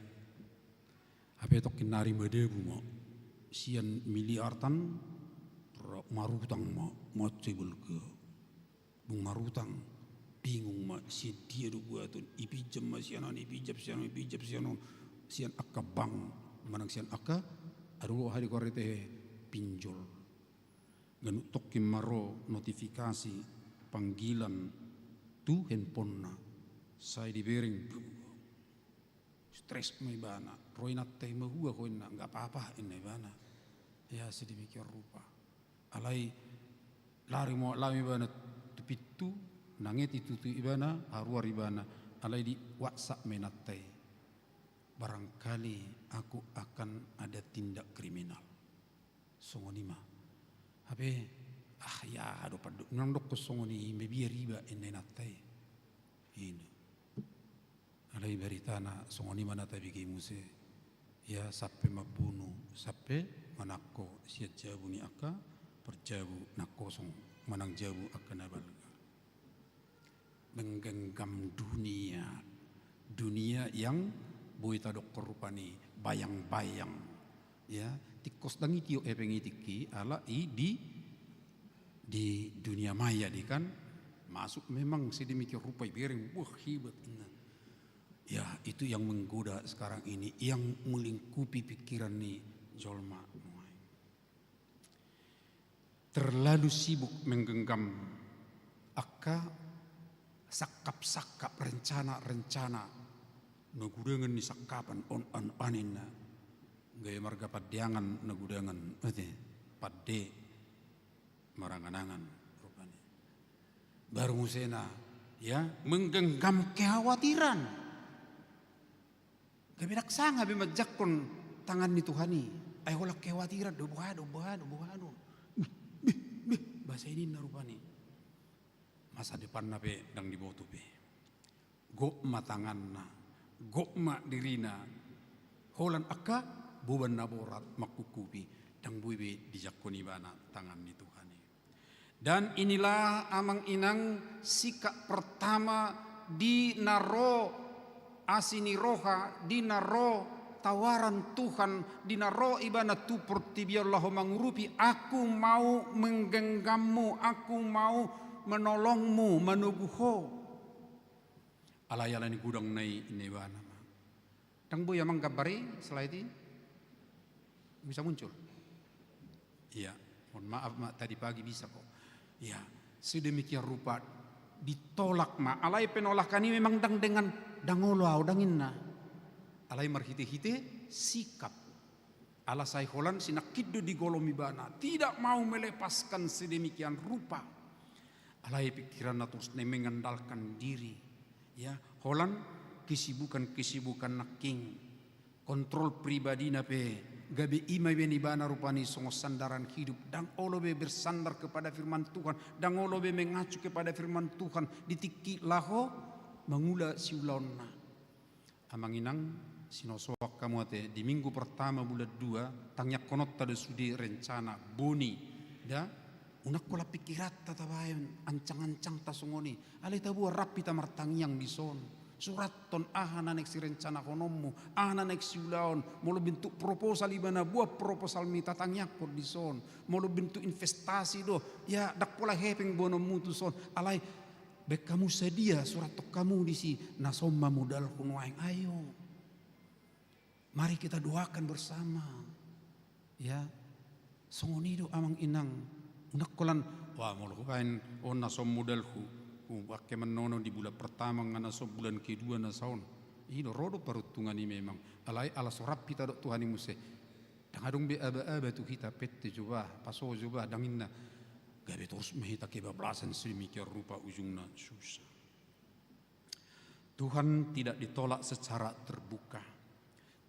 Hape tongkin nari madabu ma. Sian miliaran, ra-, marutang ma, mansai balga. Dung marutang, bingung ma, sian dia do buaton, ipinjam ma sian on, ipinjam sian on, ipinjam sian on, sian angka bank, manang sian angka, aduh, aha di korea tehe, pinjol. Ganup tongkin ma ro notifikasi panggilan tu handphonena, sai dibereng. Stres ma ibana, ro inanta i, mahua ho inna, nggak apa-apa inna ibana. Ya, sedemikian rupa. Alai Lari ma lam ibana tu pintu, nangeti tutu ibana, haruar ibana, alai di WhatsApp ma inanta i. Barangkali aku akan ada tindak kriminal. Songon i ma. Hape, ah, ia do pandok, nang dokkon songon i, mabiar iba inna inanta i. I do. Alai baritana songon i ma na tabege muse. Ia sampe mambunu, sampe manangko sian jabu ni angka parjabu na kosong, manang jabu angka na balga. Menggenggam dunia. Dunia yang boi tadokkon rupani bayang-bayang. Ya, tingkos ndang i tiop hepeng i tingki, ala i di, di dunia maya di kan. Masuk memang sedemikian rupa ibereng, wah, hebat, inna. Ya, itu yang menggoda sekarang ini, yang melingkupi pikiran ni jolma nuaeng. Terlalu sibuk menggenggam angka sangkap-sangkap, rencana-rencana, na gudangan ni sangkapan on, on, on, inna. Gaya marga pandeangan na gudangan, ate, pande marangan-angan rupani. Baru musena, ya, menggenggam kekhawatiran. Gabe ndang sanga be manjangkon tangan ni Tuhan i. Ai holan kekhawatiran do, boha do, boha do, boha do. Bih, bih, bih, bahasa i ninna rupani. Masa depanna pe ndang diboto be. Gok ma tanganna, gok ma dirina. Holan angka boban na borat mangkungkupi, ndang boi be dijangkon ibana tangan ni Tuhan i. Dan inilah, amang inang, sikap pertama di na ro asi ni roha, di na ro tawaran Tuhan, di na ro ibana tu portibi on laho mangurupi, aku mau menggenggammu, aku mau menolongmu, manogu ho. Alai ala ni godangna i, inna ibana ma. Ndang boi, amang, gambar i, slide i? Bisa muncul? Iya, mohon maaf ma, tadi pagi bisa kok. Iya, sedemikian rupa ditolak ma. Alai penolakan i memang ndang dengan, ndang olo au, ndang inna. Alai marhite-hite sikap. Ala sai holan sinangkin do digolom ibana, tidak mau melepaskan sedemikian rupa. Alai pikiranna torus na mengandalkan diri. Ya, holan kesibukan-kesibukan nangkin. Kontrol pribadina pe, gabe i ma ibaen ibana rupani songon sandaran hidup. Ndang olo be bersandar kepada firman Tuhan, ndang olo be mengacu kepada firman Tuhan di tingki laho mangula siulaonna. Amang inang, sinosoan hamu ate, di minggu pertama bulan dua, tangiangkononta do sude rencana, boni, da, unang holan pikiranta tabaen ancang-ancangta songon i. Alai taboan rap hita martangiang dison. Surathon aha na naeng sirencanahononmu, aha na naeng siulaon, molo bentuk proposal ibana, boan proposalmi, tatangiangkon dison. Molo bentuk investasi do, ya, ndang pola hepeng boanonmu tuson. Alai baen hamu sadia, surathon hamu disi, na so on ma modalhu nuaeng, ayo. Mari kita doakan bersama. Ya, songon i do, amang inang. Unang holan, wah, molo hubaen on na so on modalhu, huangke mannono di bulan pertama, nga na so on bulan kedua na so on. I do, ro do paruntungan i memang. Alai ala so rap hita dohot Tuhan i muse. Ndang adong be aba-aba tu hita, pette jo bah, paso jo bah, ndang inna. Gabe torus ma hita kebablasan sedemikian rupa, ujungna susah. Tuhan tidak ditolak secara terbuka,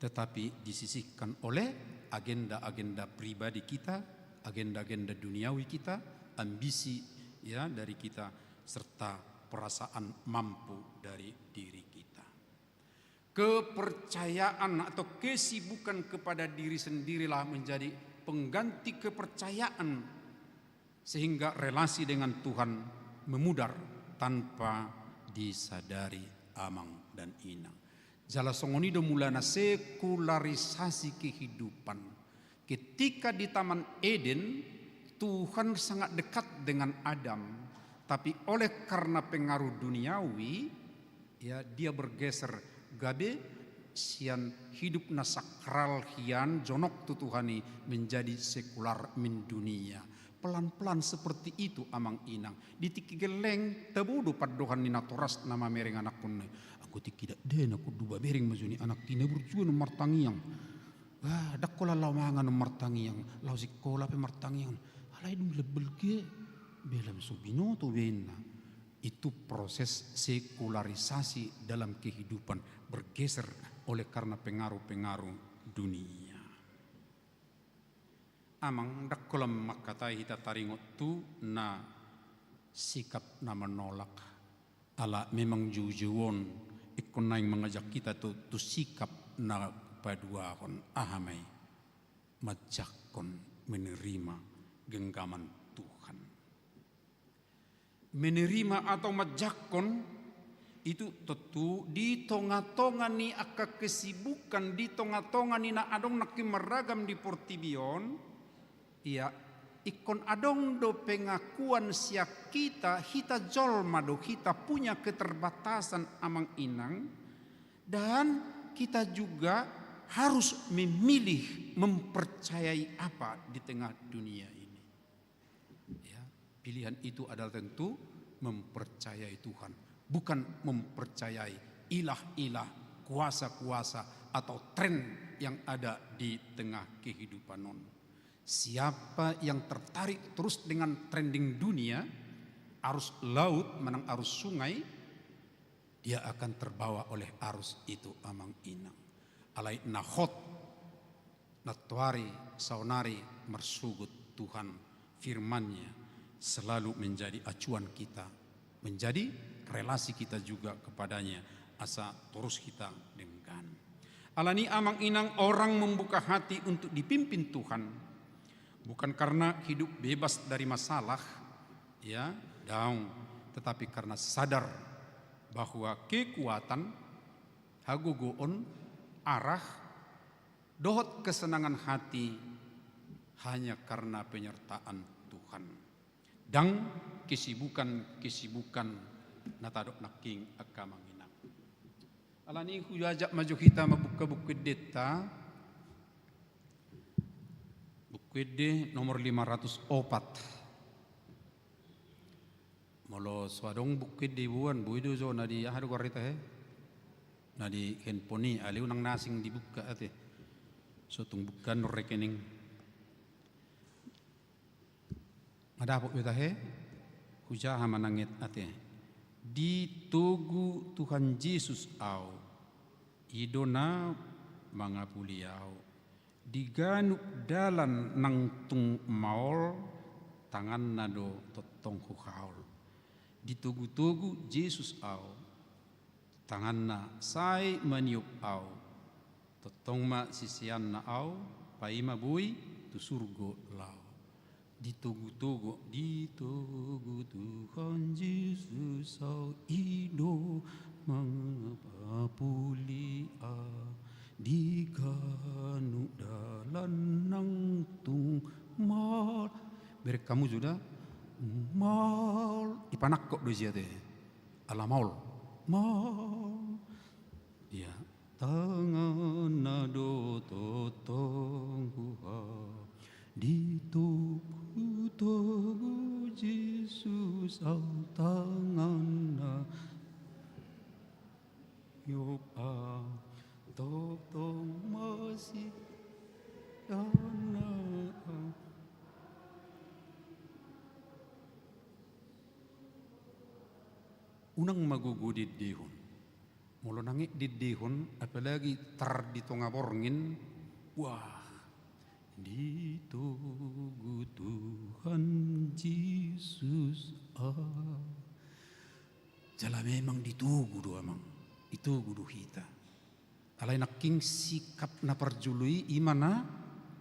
tetapi disisihkan oleh agenda-agenda pribadi kita, agenda-agenda duniawi kita, ambisi, ya, dari kita, serta perasaan mampu dari diri kita. Kepercayaan atau kesibukan kepada diri sendirilah menjadi pengganti kepercayaan, sehingga relasi dengan Tuhan memudar tanpa disadari, amang dan inang. Jala songon i do mulana sekularisasi kehidupan. Ketika di Taman Eden, Tuhan sangat dekat dengan Adam, tapi oleh karena pengaruh duniawi, ya, dia bergeser, gabe sian hidup na sakral hian jonok tu Tuhan i menjadi sekular, mendunia. Pelan-pelan seperti itu, amang inang. Di tingki gelleng, tabo do pandohan ni natoras na mamereng anakkonna i. Anggo tingki dakdanak, unduk babereng ma jo ni anakki, na burju on martangiang. Bah, ndang holan laho mangan on martangiang, laho sikola pe martangiang. Alai dung lambelge, Belum so binoto baenna. Itu proses sekularisasi dalam kehidupan, bergeser oleh karena pengaruh-pengaruh dunia. Amang, ndang holan mangkatai hita taringot tu na sikap na menolak. Ala memang joujou on ingkon naeng mangajak hita tu, tu sikap na paduahon. Aha ma i? Manjangkon, menerima genggaman Tuhan. Menerima atau manjangkon itu tontu di tonga-tonga ni angka kesibukan, di tonga-tonga ni na adong nangkin marragam di portibi on, ia ingkon adong do pengakuan sian hita, hita jolma do, hita punya keterbatasan, Amang Inang, dan kita juga harus memilih mempercayai apa di tengah dunia ini. Ya, pilihan itu adalah tentu mempercayai Tuhan, bukan mempercayai ilah-ilah, kuasa-kuasa, atau tren yang ada di tengah kehidupan on. Siapa yang tertarik terus dengan trending dunia, arus laut manang arus sungai, dia akan terbawa oleh arus itu, Amang Inang. Alai na hot nantoari, saonari marsogot Tuhan, firman-Nya selalu menjadi acuan kita, menjadi relasi kita juga kepada-Nya, asa torus hita denggan. Alani, Amang Inang, orang membuka hati untuk dipimpin Tuhan bukan karena hidup bebas dari masalah, ya, daong, tetapi karena sadar bahwa kekuatan, hagogoon, arah, dohot kesenangan hati hanya karena penyertaan Tuhan. Ndang kesibukan-kesibukan na tadok nangkin, angka Amang Inang. Alani, huajak ma jo hita mambuka Buku Endenta. Buku Ende nomor lima ratus opat. Molo so adong Buku Ende iboan, boi do jo na di, aha do goarna, he? Na di handphone i, alai unang na asing dibuka ate. So tung bukaan rekening. Nga dapot be tahe? Hujaha ma nanget ate. Ditogu Tuhan Jesus au, i do na mangapuli au. Di ganup dalan nang tung maol, tanganna do tongtong huhaol. Ditogu-togu Jesus au, tanganna sai maniop au. Tongtong ma siseanna au, paima boi tu surgo laho. Ditogu-togu, ditogu Tuhan Jesus au, i do mangapuli au. Di ganup dalan nang tung maol. Bereng hamu jo da. Maol. Ipanangkok do jia ate. Ala maol. Maol. Ia. Tanganna do tongtong huhaol. Ditogu-togu Jesus au, tanganna maniop au. Tongtong ma siseanna au. Unang ma gogo dendehon. Molo nanget dendehon, apalagi tar di tonga borngin, wah, ditogu Tuhan Jesus au. Jala memang ditogu do, Amang, ditogu do hita. Alai nangkin sikap na parjolo i, i ma na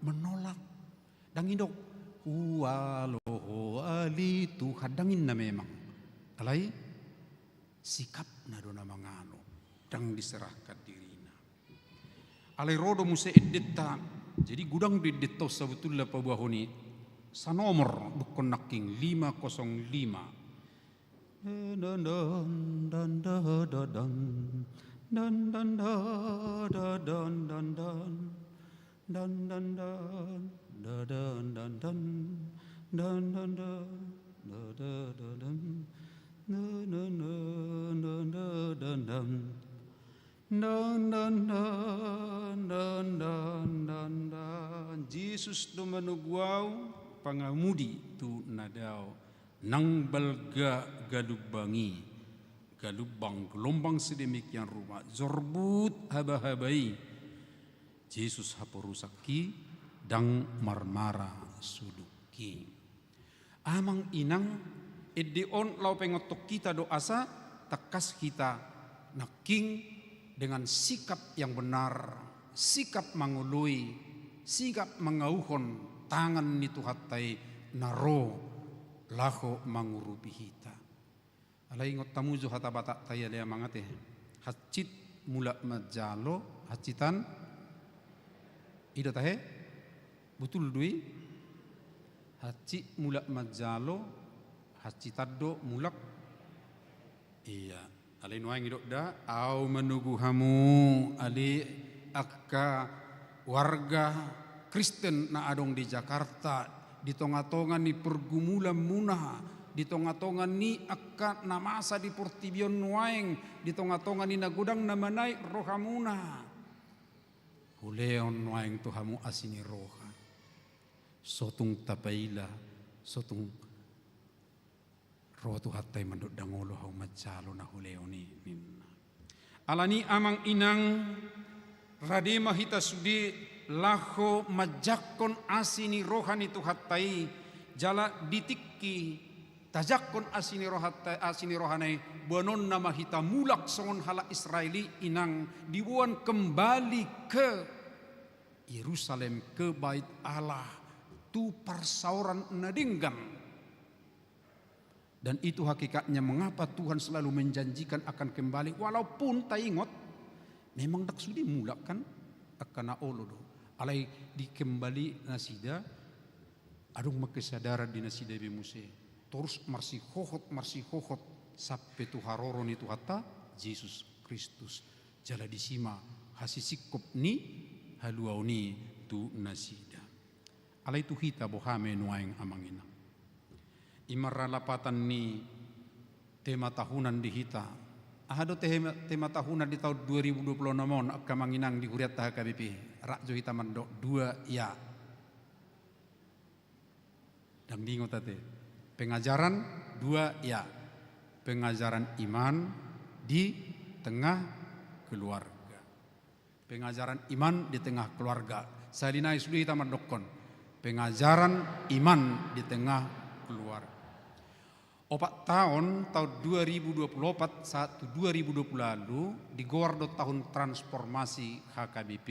menolak. Ndang didok, "Hualo Ho ale Tuhan," ndang ninna memang. Alai sikapna do na mangalo, ndang diserahkan dirina. Alai ro do muse endenta. Jadi godang do endenta on sabotulna paboahon i. Sanomor, dungkon nangkin, lima kosong lima. Jesus do manogu au, pangamudi tu na dao Nang balga galumbang i, galumbang gelombang sedemikian rupa, jorbut habahaba i, Jesus haporusangki, ndang marmara sudungki. Amang inang, ende on laho paingothon hita do asa tangkas hita nangkin dengan sikap yang benar, sikap mangoloi, sikap mangauhon tangan ni Tuhanta i na ro laho mangurupi hita. Alai ingot hamu jo hata Batakta i ale amang ate. Hansit mulak manjalo, hansitan. I do tahe? Botul do i? Hansit mulak manjalo, hansitan do mulak. Ia. Alai nuaeng didok da, au manogu hamu ale angka warga Kristen na adong di Jakarta, di tongatonga ni pergumulanmuna, di tongatonga ni angka na masa di portibi on nuaeng, di tongatonga ni na godang na manaek rohamuna. Hulehon nuaeng tu hamu asi ni roha. So tung tapaila, so tung ro Tuhanta i mandok ndang olo hau manjalo na hulehon i, ninna. Alani amang inang, rade ma hita sude laho manjangkon asi ni roha ni Tuhanta i, jala di tingki tajangkon asi ni rohanta, asi ni rohana i, boanonna ma hita mulak songon halak Israel i, inang, diboan kembali ke Yerusalem, ke Bait Allah, tu parsaoran na denggan. Dan itu hakikatnya mengapa Tuhan selalu menjanjikan akan kembali, walaupun taingot memang ndang sude mulak kan, angka na olo do. Alai di kembali nasida, adong ma kesadaran di nasida be muse. Torus marsihohot, marsihohot, sampe tu haroro ni Tuhanta Jesus Kristus. Jala disi ma hasisingkop ni haluaon i tu nasida. Alai tu hita boha ma i nuaeng amang inang. I ma ra lapatan ni tema tahunan di hita. Aha do tema, tema tahunan di taon dua ribu dua puluh enam on angka amang inang di hurianta H K B P. Rap jo hita mandok dua ya. Ndang diingot ate. Pengajaran dua ya. Pengajaran iman di tengah keluarga. Pengajaran iman di tengah keluarga. Sahali nai sude hita mandokkon. Pengajaran iman di tengah keluarga. Opat taon, taon dua ribu dua puluh opat sahat tu dua ribu dua puluh lalu, digoar do tahun transformasi H K B P.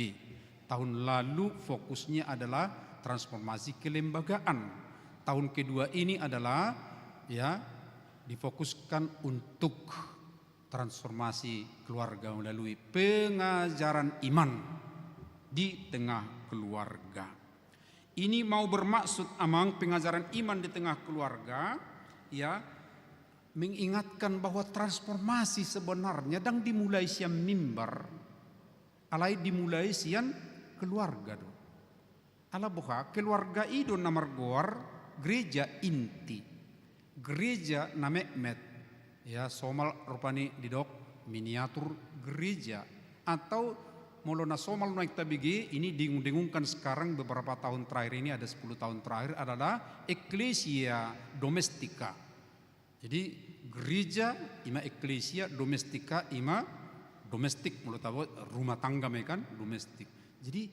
Tahun lalu fokusnya adalah transformasi kelembagaan. Tahun kedua ini adalah, ya, difokuskan untuk transformasi keluarga melalui pengajaran iman di tengah keluarga. Ini mau bermaksud amang pengajaran iman di tengah keluarga, ya, mengingatkan bahwa transformasi sebenarnya ndang dimulai sian mimbar, alai dimulai sian keluarga do. Ala boha, keluarga i do na margoar gereja inti. Gereja na metmet. Ya, somal rupani didok miniatur gereja. Atau molo na somal nuaeng tabege, ini didengung-dengungkan sekarang beberapa tahun terakhir ini, ada sepuluh tahun terakhir adalah ecclesia domestica. Jadi gereja i ma ecclesia, domestika i ma domestik, molo tabo rumah tangga ma i kan, domestik. Jadi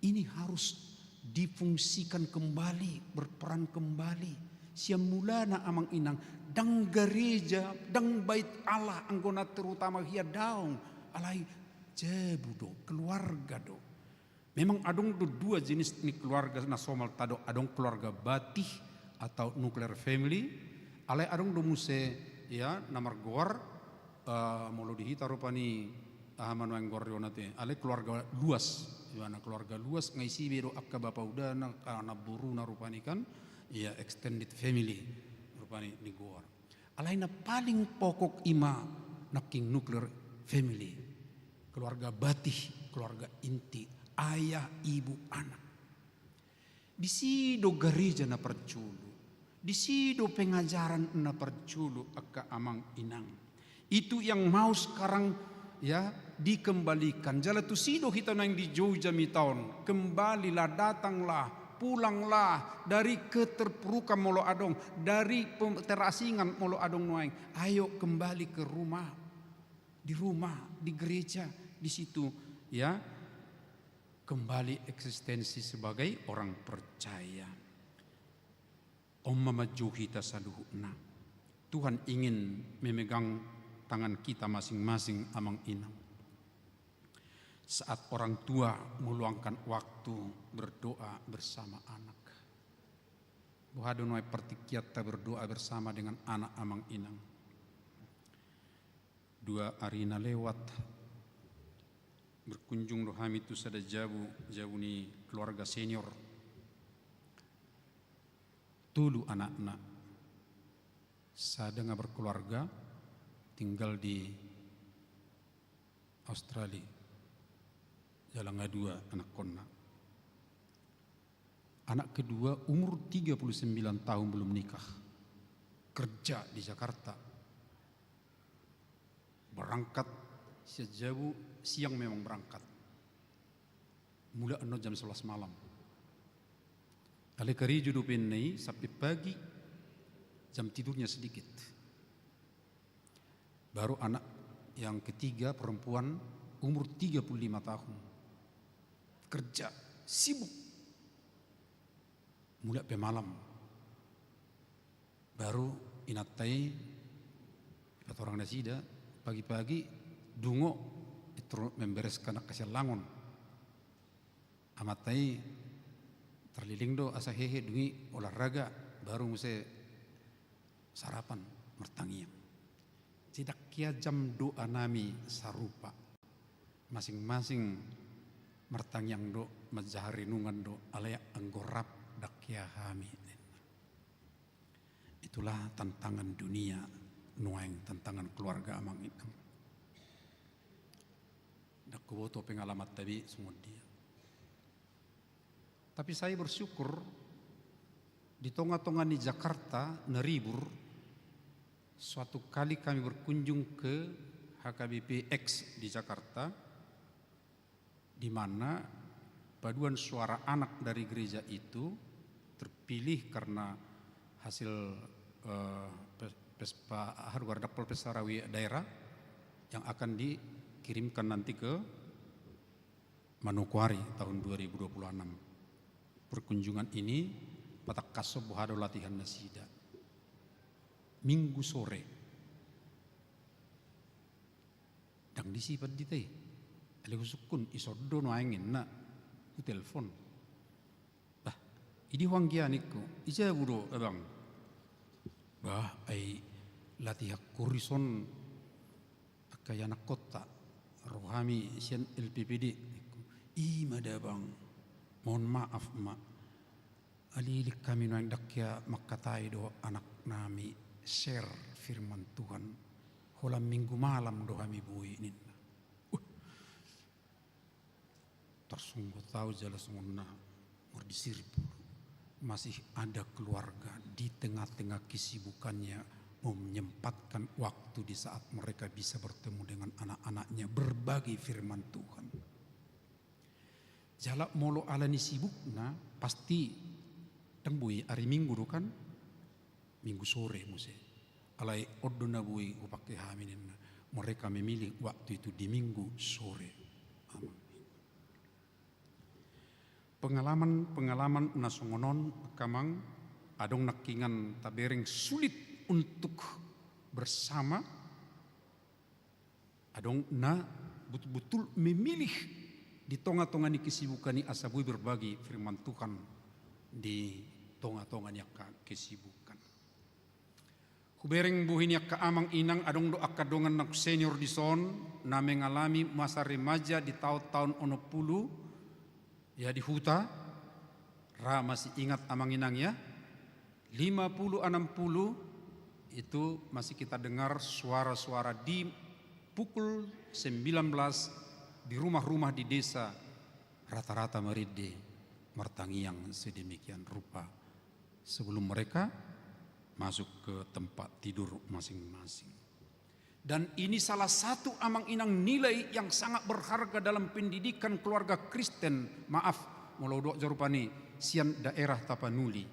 ini harus difungsikan kembali, berperan kembali. Sian mulana amang inang, ndang gareja, ndang bait Allah anggo na terutama hian daong, alai jabu do, keluarga do. Memang adong do dua jenis ni keluarga na somal tadok, adong keluarga batih atau nuclear family, alai adong do muse, ya, na margoar, eh, molo di hita rupani, aha ma nuaeng goarna ate, alai keluarga luas, ya, na keluarga luas nga isi be do angka bapa udana, angka namboruna rupani kan, ya, extended family rupani digoar. Alai na paling pokok i ma nangkin nuclear family. Keluarga batih, keluarga inti, ayah, ibu, anak. Disi do gareja na parjolo. Disi do pengajaran na parjolo angka amang inang. Itu yang mau sekarang, ya, dikembalikan. Jala tusi do hita nuaeng dijou jamita on. Kembalilah, datanglah. Pulanglah dari keterpurukan molo adong, dari pem-, keterasingan molo adong nuaeng. Ayo kembali ke rumah, di rumah, di gereja, di situ, ya, kembali eksistensi sebagai orang percaya. On ma manjou hita saluhutna. Tuhan ingin memegang tangan kita masing-masing, amang inang. Saat orang tua meluangkan waktu berdoa bersama anak. Boha do nuaeng partingkianta berdoa bersama dengan anak, amang inang? Dua ari na lewat, berkunjung do hami tu sada jabu, jabu ni keluarga senior. Tolu anakna, sada nga berkeluarga, tinggal di Australia, jala nga dua anakkonna. Anak kedua umur tiga puluh sembilan tahun, belum nikah, kerja di Jakarta. Berangkat sian jabu, siang memang berangkat. Mulak annon jam sebelas malam. Alai karejo dope ninna i sampe pagi, jam tidurnya sedikit. Baru anak yang ketiga, perempuan, umur tiga puluh lima tahun. Kerja, sibuk. Mulak pe malam. Baru inanta i, patorang nasida, pagi-pagi, dungo, itu membereskan angka sialangon. Amanta i tarlilling do asa hehe, dung i olahraga, baru muse sarapan, martangiang. Jadi ndang hea jam doanami sarupa. Masing-masing martangiang do, manjahar renungan do, alai anggo rap ndang hea hami, ninna. Itulah tantangan dunia nuaeng, tantangan keluarga, amang inang. Ndang huboto pengalamanta be songon dia. Tapi saya bersyukur, di tonga-tonga ni Jakarta na ribur, suatu kali kami berkunjung ke H K B P X di Jakarta, di mana paduan suara anak dari gereja itu terpilih karena hasil, eh, pes-, pes-, pa-, aha do goarna, dapol pesta rawi daerah yang akan dikirimkan nanti ke Manokwari tahun dua ribu dua puluh enam. Perkunjungan ini patangkashon boha do latihan nasida. Minggu sore. Ndang disi pandita i. Alai husungkun, ison do nuaeng, ninna. Hutelpon. Bah, i di ho anggia, ningku. I jabu do, abang? Bah, ai latihan kor ison angka ianakhonta, ro hami sian L P P D, ningku. I ma da, abang. Mohon maaf ma. Alilik hami nuaeng, ndang hea mangkatai dohot anaknami, share firman Tuhan. Holan Minggu malam do hami boi, ninna. Uh. Tarsonggot ahu jala songon na mardisirip. Masih ada keluarga di tengah-tengah kesibukannya menyempatkan waktu di saat mereka bisa bertemu dengan anak-anaknya, berbagi firman Tuhan. Jala molo ala ni sibukna, pasti ndang boi ari Minggu do kan, Minggu sore muse. Alai on do na boi hupangke hami, ninna. Mereka memilih waktu itu di Minggu sore. Amang. Pengalaman-pengalaman na songon on, angka amang, adong nangkiningan tabereng sulit untuk bersama, adong na butul-butul memilih di tonga-tonga ni kesibukan i asa boi berbagi firman Tuhan di tonga-tonga ni angka kesibukan. Hubereng bohi ni angka amang inang, adong do angka dongan na senior dison na mengalami masa remaja di taon-taon onom pulu, ya, di huta, ra masih ingat amang inang, ya. Lima puluh, enam puluh, itu masih kita dengar suara-suara di pukul sembilan belas di rumah-rumah di desa, rata-rata marende, martangiang sedemikian rupa sebelum mereka masuk ke tempat tidur masing-masing. Dan ini salah satu, amang inang, nilai yang sangat berharga dalam pendidikan keluarga Kristen. Maaf, molo hudok jo rupani, sian daerah Tapanuli.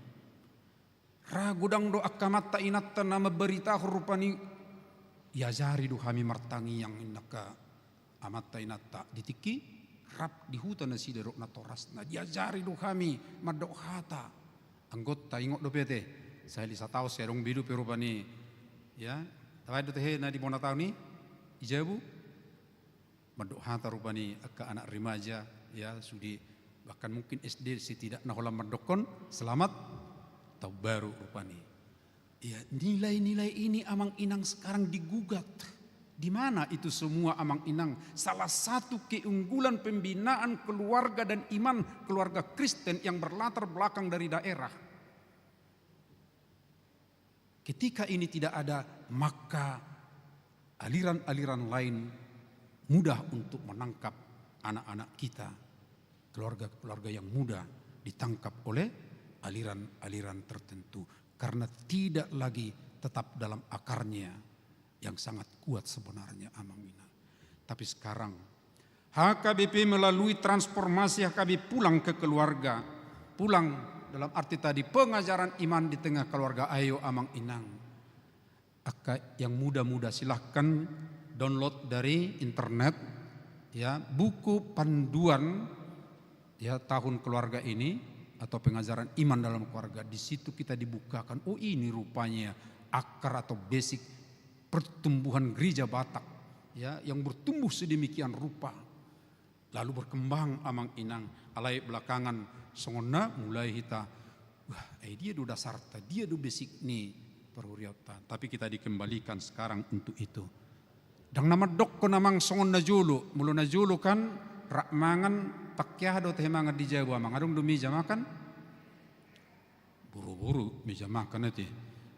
Ra godang do angka amanta inanta na mambaritahon rupani, diajari do hami martangiang, ninna angka amanta inanta. Di tingki rap di huta nasida dohot natorasna, diajari do hami mandok hata. Anggo taingot dope ate, sahali sataon sai adong be dope rupani, ya, tabaen do ate na di bona taon i, di jabu. Mandok hata rupani angka anak remaja, ya, sude bahkan mungkin S D setidakna holan mandokkon selamat tahun baru rupani. Ya, nilai-nilai ini amang inang sekarang digugat. Di mana itu semua amang inang? Salah satu keunggulan pembinaan keluarga dan iman keluarga Kristen yang berlatar belakang dari daerah. Ketika ini tidak ada, maka aliran-aliran lain mudah untuk menangkap anak-anak kita. Keluarga-keluarga yang muda ditangkap oleh aliran-aliran tertentu karena tidak lagi tetap dalam akarnya yang sangat kuat sebenarnya, amang inang. Tapi sekarang H K B P melalui transformasi H K B P pulang ke keluarga. Pulang dalam arti tadi pengajaran iman di tengah keluarga. Ayo amang inang, angka yang muda-muda silahkan download dari internet, ya, buku panduan, ya, tahun keluarga ini atau pengajaran iman dalam keluarga. Di situ kita dibukakan, oh, ini rupanya akar atau basic pertumbuhan gereja Batak, ya, yang bertumbuh sedemikian rupa, lalu berkembang amang inang. Alai belakangan songon na mulai hita, wah, ai dia do dasarta, dia do basic ni parhuriaonta. Tapi kita dikembalikan sekarang untuk itu. Ndang na mandokkon amang songon na jolo, molo na jolo kan rap mangan, pangke aha do tahe mangan di jabu amang, adong do meja makan? Boro-boro meja makan ate,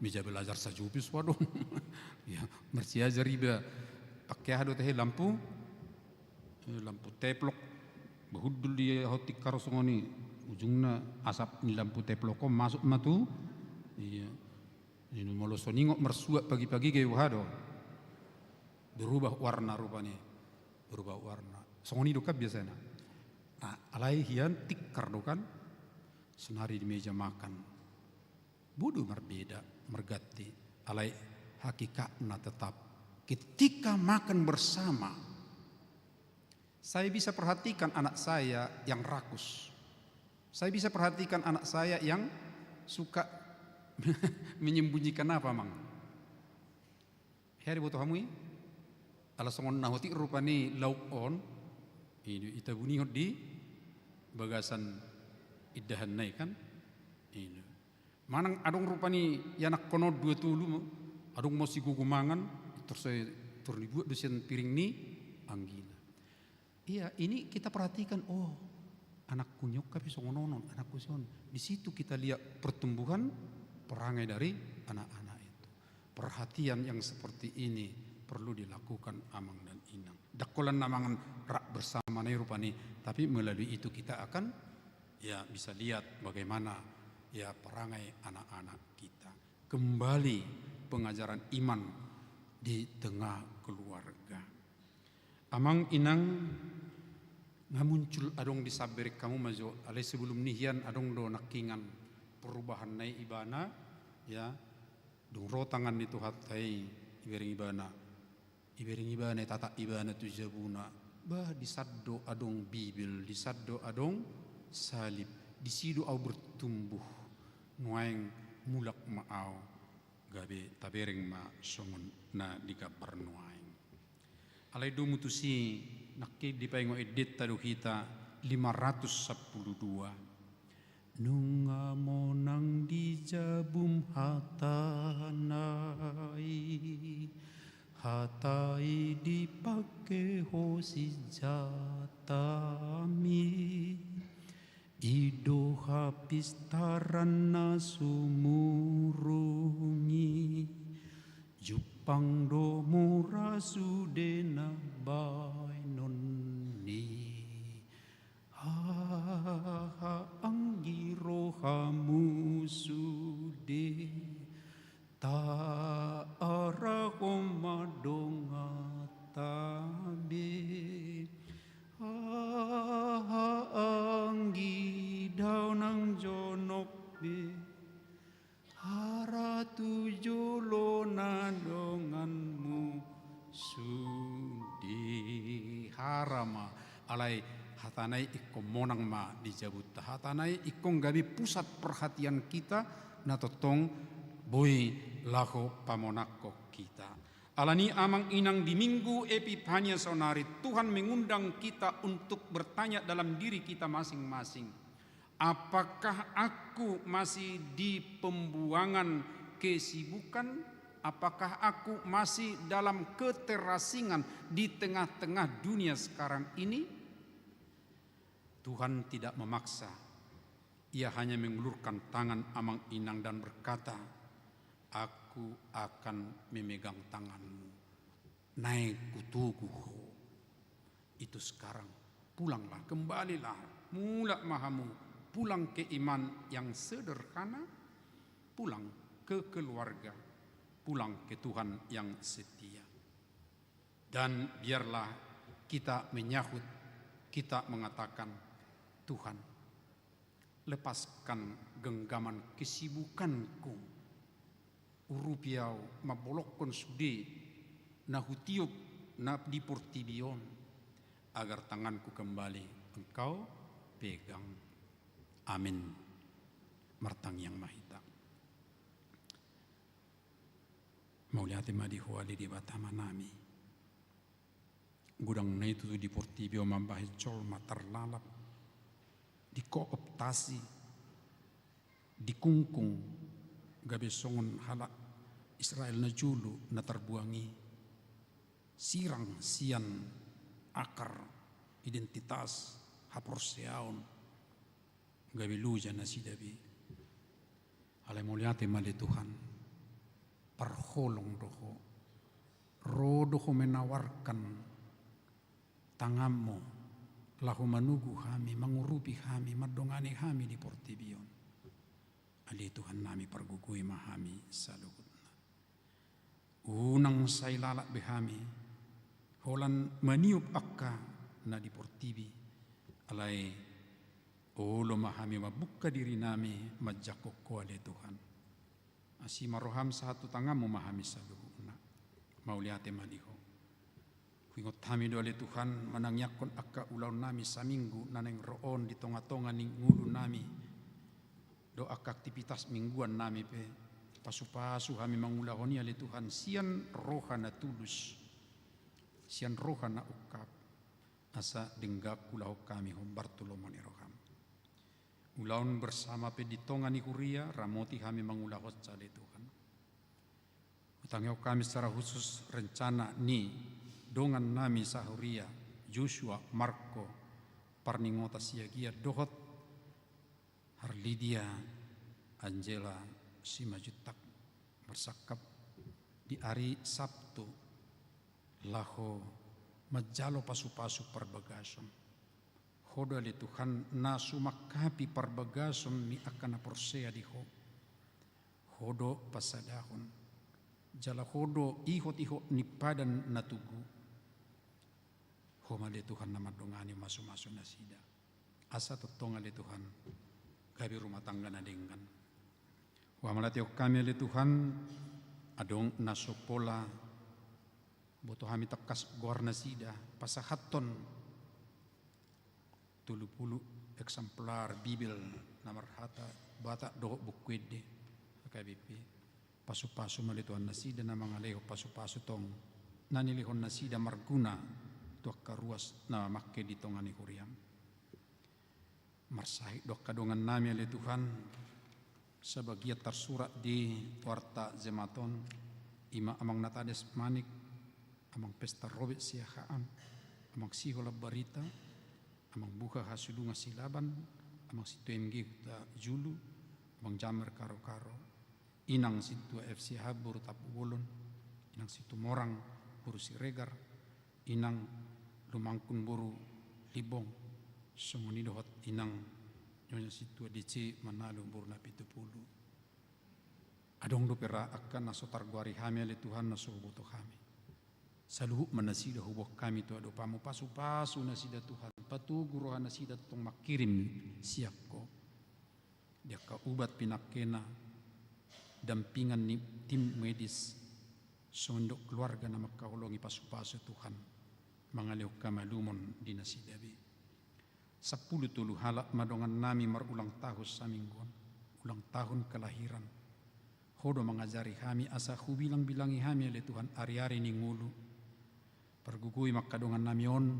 meja belajar sajupis adong. Ya, marsiajar iba. Pangke aha do tahe, lampu? Eh, lampu teplok. Bahundul dia ho tikar songon i. Ujungna asap ni lampu teplok on masuk ma tu. Iya. Ini molo songon i marsuak pagi-pagi gabe boha do? Berubah warna rupani. Berubah warna. Songon i do kan biasana. Nah, alai hian tikar do kan? Sonari di meja makan. Boi do marbeda, marganti. Alai hakikatna tetap. Ketika makan bersama, saya bisa perhatikan anak saya yang rakus. Saya bisa perhatikan anak saya yang suka menyembunyikan apa, Mang? Hea diboto hamu i? Ala songon na hotik rupani lauk on, i do itabunihon di bagasan indahanna i kan? I do. Manang adong rupani ianakhon on dua tolu, adong ma sigogo mangan, tor sai, tor dibuat do sian piring ni anggina. Iya, ini kita perhatikan, oh, anakku ni on hape songon on, anakku si on. Di situ kita lihat pertumbuhan perangai dari anak-anak itu. Perhatian yang seperti ini perlu dilakukan amang dan inang. Ndang holan na mangan rap bersama na i rupani, tapi melalui itu kita akan, ya, bisa lihat bagaimana, ya, perangai anak-anak kita. Kembali pengajaran iman di tengah keluarga. Amang inang, nga muncul adong di sambereng hamu ma jo, alai sebelum ni hian adong do nangkiningan perubahan na i ibana, ya, dung ro tangan ni Tuhanta i, ibereng ibana, ibereng ibana, itatak ibana tu jabuna, bah, di san do adong Bibel, di san do adong salib, disi do au bertumbuh, nuaeng mulak ma au. Gabe tabereng ma songon na digambar nuaeng. Alai domu tusi, nangkin dipaingot endenta do hita lima ratus sampulu dua. Nunga monang di jabum hata i, hata i dipangke ho sinjatami. I do hapistaran na sumurung i, jumpang do mura sude na baenon i. Haha, anggi rohamu sude, taarahon ma donganta be. Haha, anggi daonang jo hara ma, alai hatana i ingkon monang ma di jabunta. Hatana i ingkon gabe pusat perhatian kita, na tongtong boi laho pamonangkon hita. Alani i amang inang, di Minggu Epipania saonari Tuhan mengundang kita untuk bertanya dalam diri kita masing-masing. Apakah aku masih di pembuangan kesibukan? Apakah aku masih dalam keterasingan di tengah-tengah dunia sekarang ini? Tuhan tidak memaksa. Ia hanya mengulurkan tangan amang inang dan berkata, "Aku akan memegang tanganmu. Naeng hutogu ho." Itu sekarang. Pulanglah, kembalilah. Mulak ma hamu. Pulang ke iman yang sederhana. Pulang ke keluarga. Pulang ke Tuhan yang setia. Dan biarlah kita menyahut, kita mengatakan, "Tuhan, lepaskan genggaman kesibukanku. Urupi au mambolongkon sude na hutiop na di portibi on, agar tanganku kembali Engkau pegang." Amin. Martangiang ma hita. Mauliate ma di Ho ale Debata Amanami. Godang na i tutu di portibi on mambahen jolma tarlalap, dikooptasi, dikungkung, gabe songon halak Israel na jolo na tarbuang i, sirang sian akar, identitas, haporseaon, gabe loja nasida be. Alai mauliate ma ale Tuhan, parholong do Ho. Ro do Ho menawarkan tanganmu, laho manogu hami, mangurupi hami, mandongani hami di portibi on. Ale Tuhannami, pargogoi ma hami saluhutna. Unang sai lalap be hami holan maniop angka na di portibi, alai olo ma hami mambuka dirinami manjangkon Ho ale Tuhan. Asi ma roham, sahat tu tanganmu ma hami saluhutna. Mauliate ma di Ho. Huingot hami do ale Tuhan manangiangkon angka ulaonnami saminggu na naeng ro on di tonga-tonga ni ngolunami, dohot angka aktivitas mingguannami pe, pasupasu hami mangulahon i ale Tuhan sian roha na tulus, sian roha na ungkap, asa denggan hulahon hami hombar tu lomo ni roham. Ulaon bersama pe di tonga ni huria, ramoti hami mangulahonsa ale Tuhan. Hutangihon hami secara khusus rencana ni dongannami sahuria, Joshua, Marco, Parningotan Siagian dohot Harlidia Angela Simanjuntak, marsangkap di ari Sabtu laho manjalo pasupasu parbagason. Ho do ale Tuhan na sumangkapi parbagason ni angka na porsea di Ho. Ho do pasadahon. Jala Ho do ihot-ihot ni padan na togu. Ho ma ale Tuhan na mandongani, mamasu-masu nasida. Asa tongtong ale Tuhan gabe rumah tangga na denggan. Huhamauliatehon hami ale Tuhan, adong na so pola boto hami tangkas goarnasida, pasahathon tolu pulu eksemplar Bibel na marhata Batak dohot Buku Ende H K B P. Pasupasu ma ale Tuhan nasida na mangalehon pasupasu tong na nilehon nasida marguna tu angka ruas na mangke di tonga ni huriam. Marsahit do angka dongannami ale Tuhan, sabagian tarsurat di warta Jemaat on, ima Amang Natades Manik, Amang Pesta Robert Siahaan, Amang Siholan Barita, Amang Buha Hasudungan Silaban, Amang Sintua M G Huta Julu, Amang Jamar Karo-Karo, Inang Sintua F C H boru Tampubolon, Inang Situmorang boru Siregar, Inang Lumangkun boru Limbong, songon i dohot Inang Nyonya Sintua D C Manalung boru Napitupulu. Adong dope ra angka na so targoari hami ale Tuhan, na so huboto hami. Saluhut ma nasida huboan hami tu adopanmu, pasupasu nasida Tuhan, patogu rohanasida tong mangkirim sian Ho. Di angka ubat pinangkena, dampingan ni tim medis, songon i dohot keluarga na mangkaholongi, pasupasu Tuhan. mangalehon hamalumon di nasida be. Sampulu tolu halak ma dongannami marulang tahun saminggu on, ulang tahun kelahiran. Ho do mangajari hami asa hubilangbilangi hami ale Tuhan ariari ni ngolu. Pargogoi ma angka dongannami on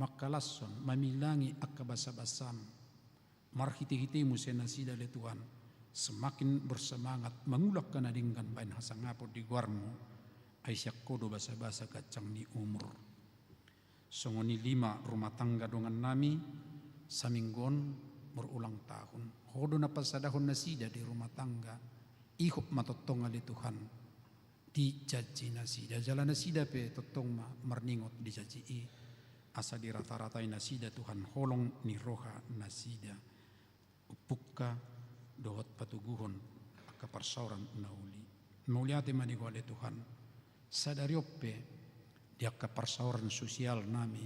mangkalashon, mamilangi angka basabasam. Marhitehite muse nasida ale Tuhan, semakin bersemangat mangula angka na denggan bahen hasangapon di goarmu, ai sian ho do basabasa ganjang ni umur. Songon i lima rumah tangga dongannami, saminggu on marulang tahun. Ho do na pasadahon nasida di rumah tangga, ihot ma tongtong ale Tuhan di janji nasida, jala nasida pe tongtong ma marningot di janji i, asa dirataratai nasida Tuhan holong ni roha nasida, umpungka dohot patoguhon angka parsaoran na uli. Mauliate ma di ho ale Tuhan, sadari on pe di angka parsaoran sosialnami,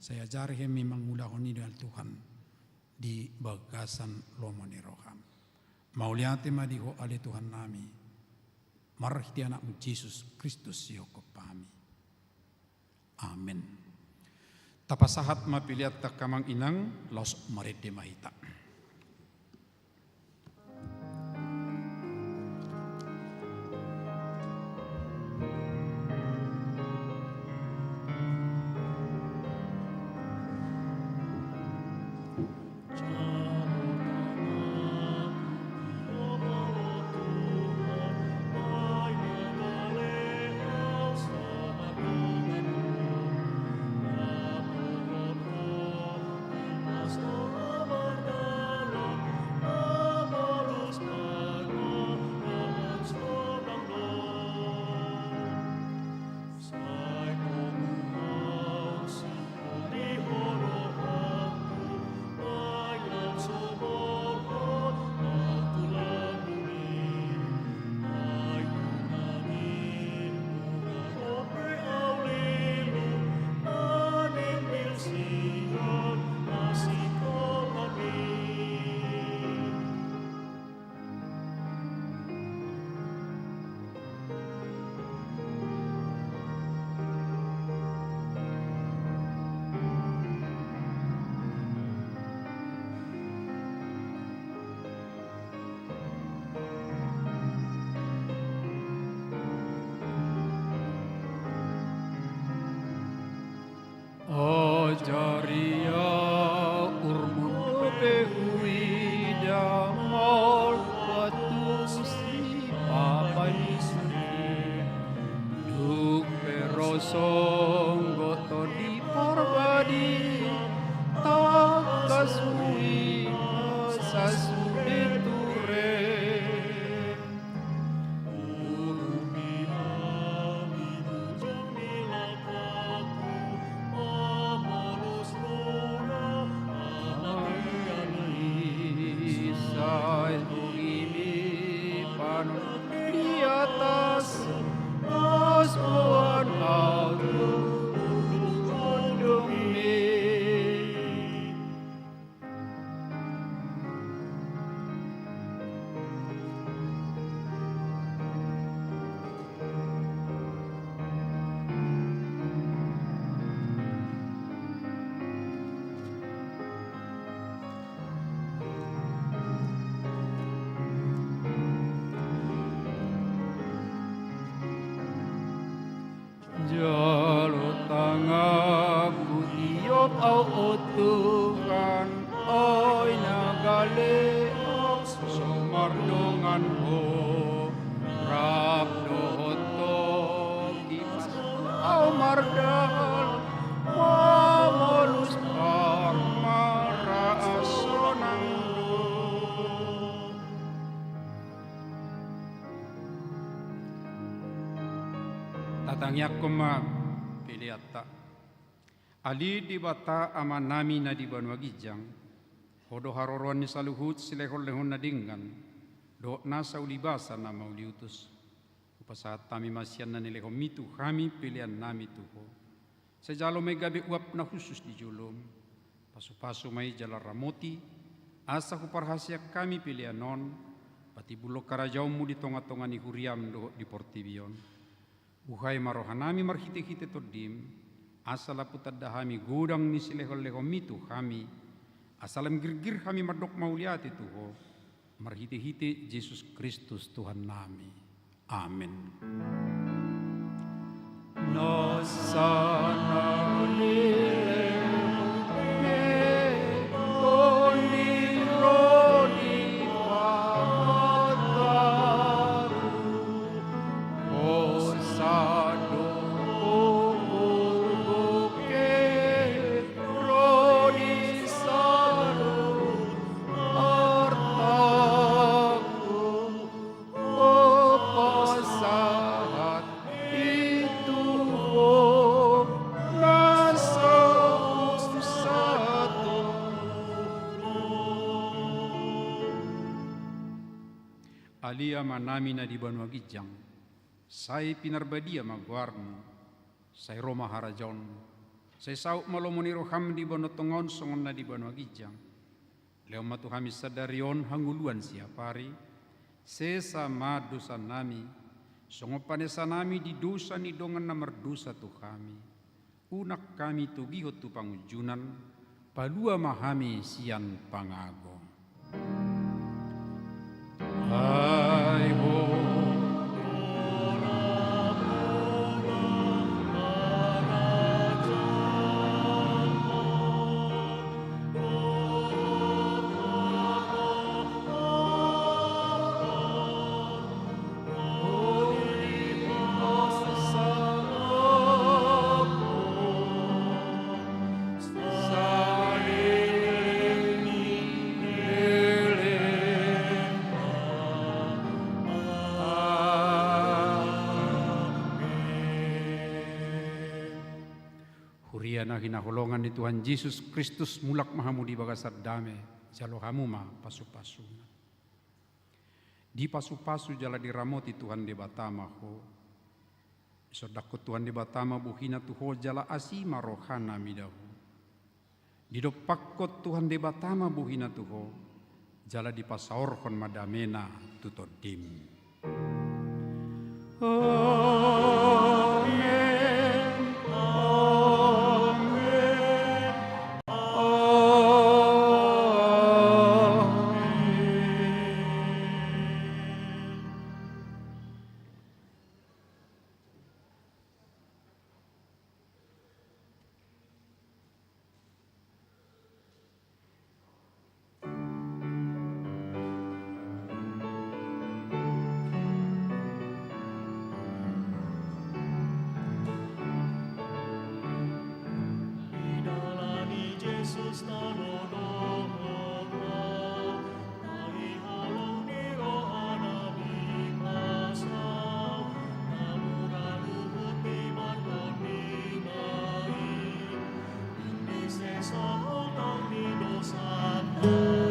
sai ajari hami mangulahon i ale Tuhan di bagasan lomo ni roham. Mauliate ma di ho ale Tuhannami, marhite Anakmu Jesus Kristus sihophop hami. Amen. Tapasahat ma pelean ta angka amang inang, laos marende ma hita. Ajari ahu, urmon dope huida, maol huantusi papa ni sude. Dung pe ro songgop Tondi Parbadia, tangkas huingot sasude ture. Jalo tanganku, tiop ahu, o Tuhan, ai na gale ahu so mardongan Ho, rap dohot Ho, i ma ahu mardalan mamolus parmarasonanmu. Tatangiangkon ma peleanta. Ale Debata Amanami na di banua ginjang, Ho do haroroan ni saluhut silehonlehon na denggan dohot nasa ulibasa na mauliutus. Hupasahat hami ma sian na nilehonMi tu hami peleannami tu Ho. Sai jalo ma i gabe uap na hushus di joloM. Pasupasu ma i jala ramoti, asa huparhaseang hami pelean on patimbulhon harajaonMu di tongatonga ni huriaM dohot di portibi on. Buhai ma rohanami marhitehite TondiM, Asa lam hutanda hami godang ni silehon-lehonmi tu hami, asa lam girgir hami mandok mauliate tu Ho, marhite-hite Jesus Kristus Tuhannami. Amen. Nasa na leleng, toni ro di pangatahu, hosa do umur, bangke ro di saluhut artahu. Hupasahat i tu Ho na so husatongkon. Ale Amanami na di banua ginjang, sai pinarbadia ma goarMu, sai ro ma harajaonMu, sai saut ma lomo ni rohaM di banua tonga on songon na di banua ginjang. Lehon ma tu hami sadari on hangoluan siapari, sesa ma dosanami, songon panesanami di dosa ni dongan na mardosa tu hami. Unang hami togihon tu pangunjunan, palua ma hami sian pangago. Ai Ho Huria na hinaholongan ni Tuhan Jesus Kristus, mulak ma hamu di bagasan dame, jalo hamu ma pasu-pasuna. Dipasupasu jala diramoti Tuhan Debata ma ho. Disondangkon Tuhan Debata ma bohina tu ho jala asi ma rohana mida ho. Didompakkon Tuhan Debata ma bohina tu ho, jala dipasaorhon ma damena tu tondim. Amen. Amen. Amen.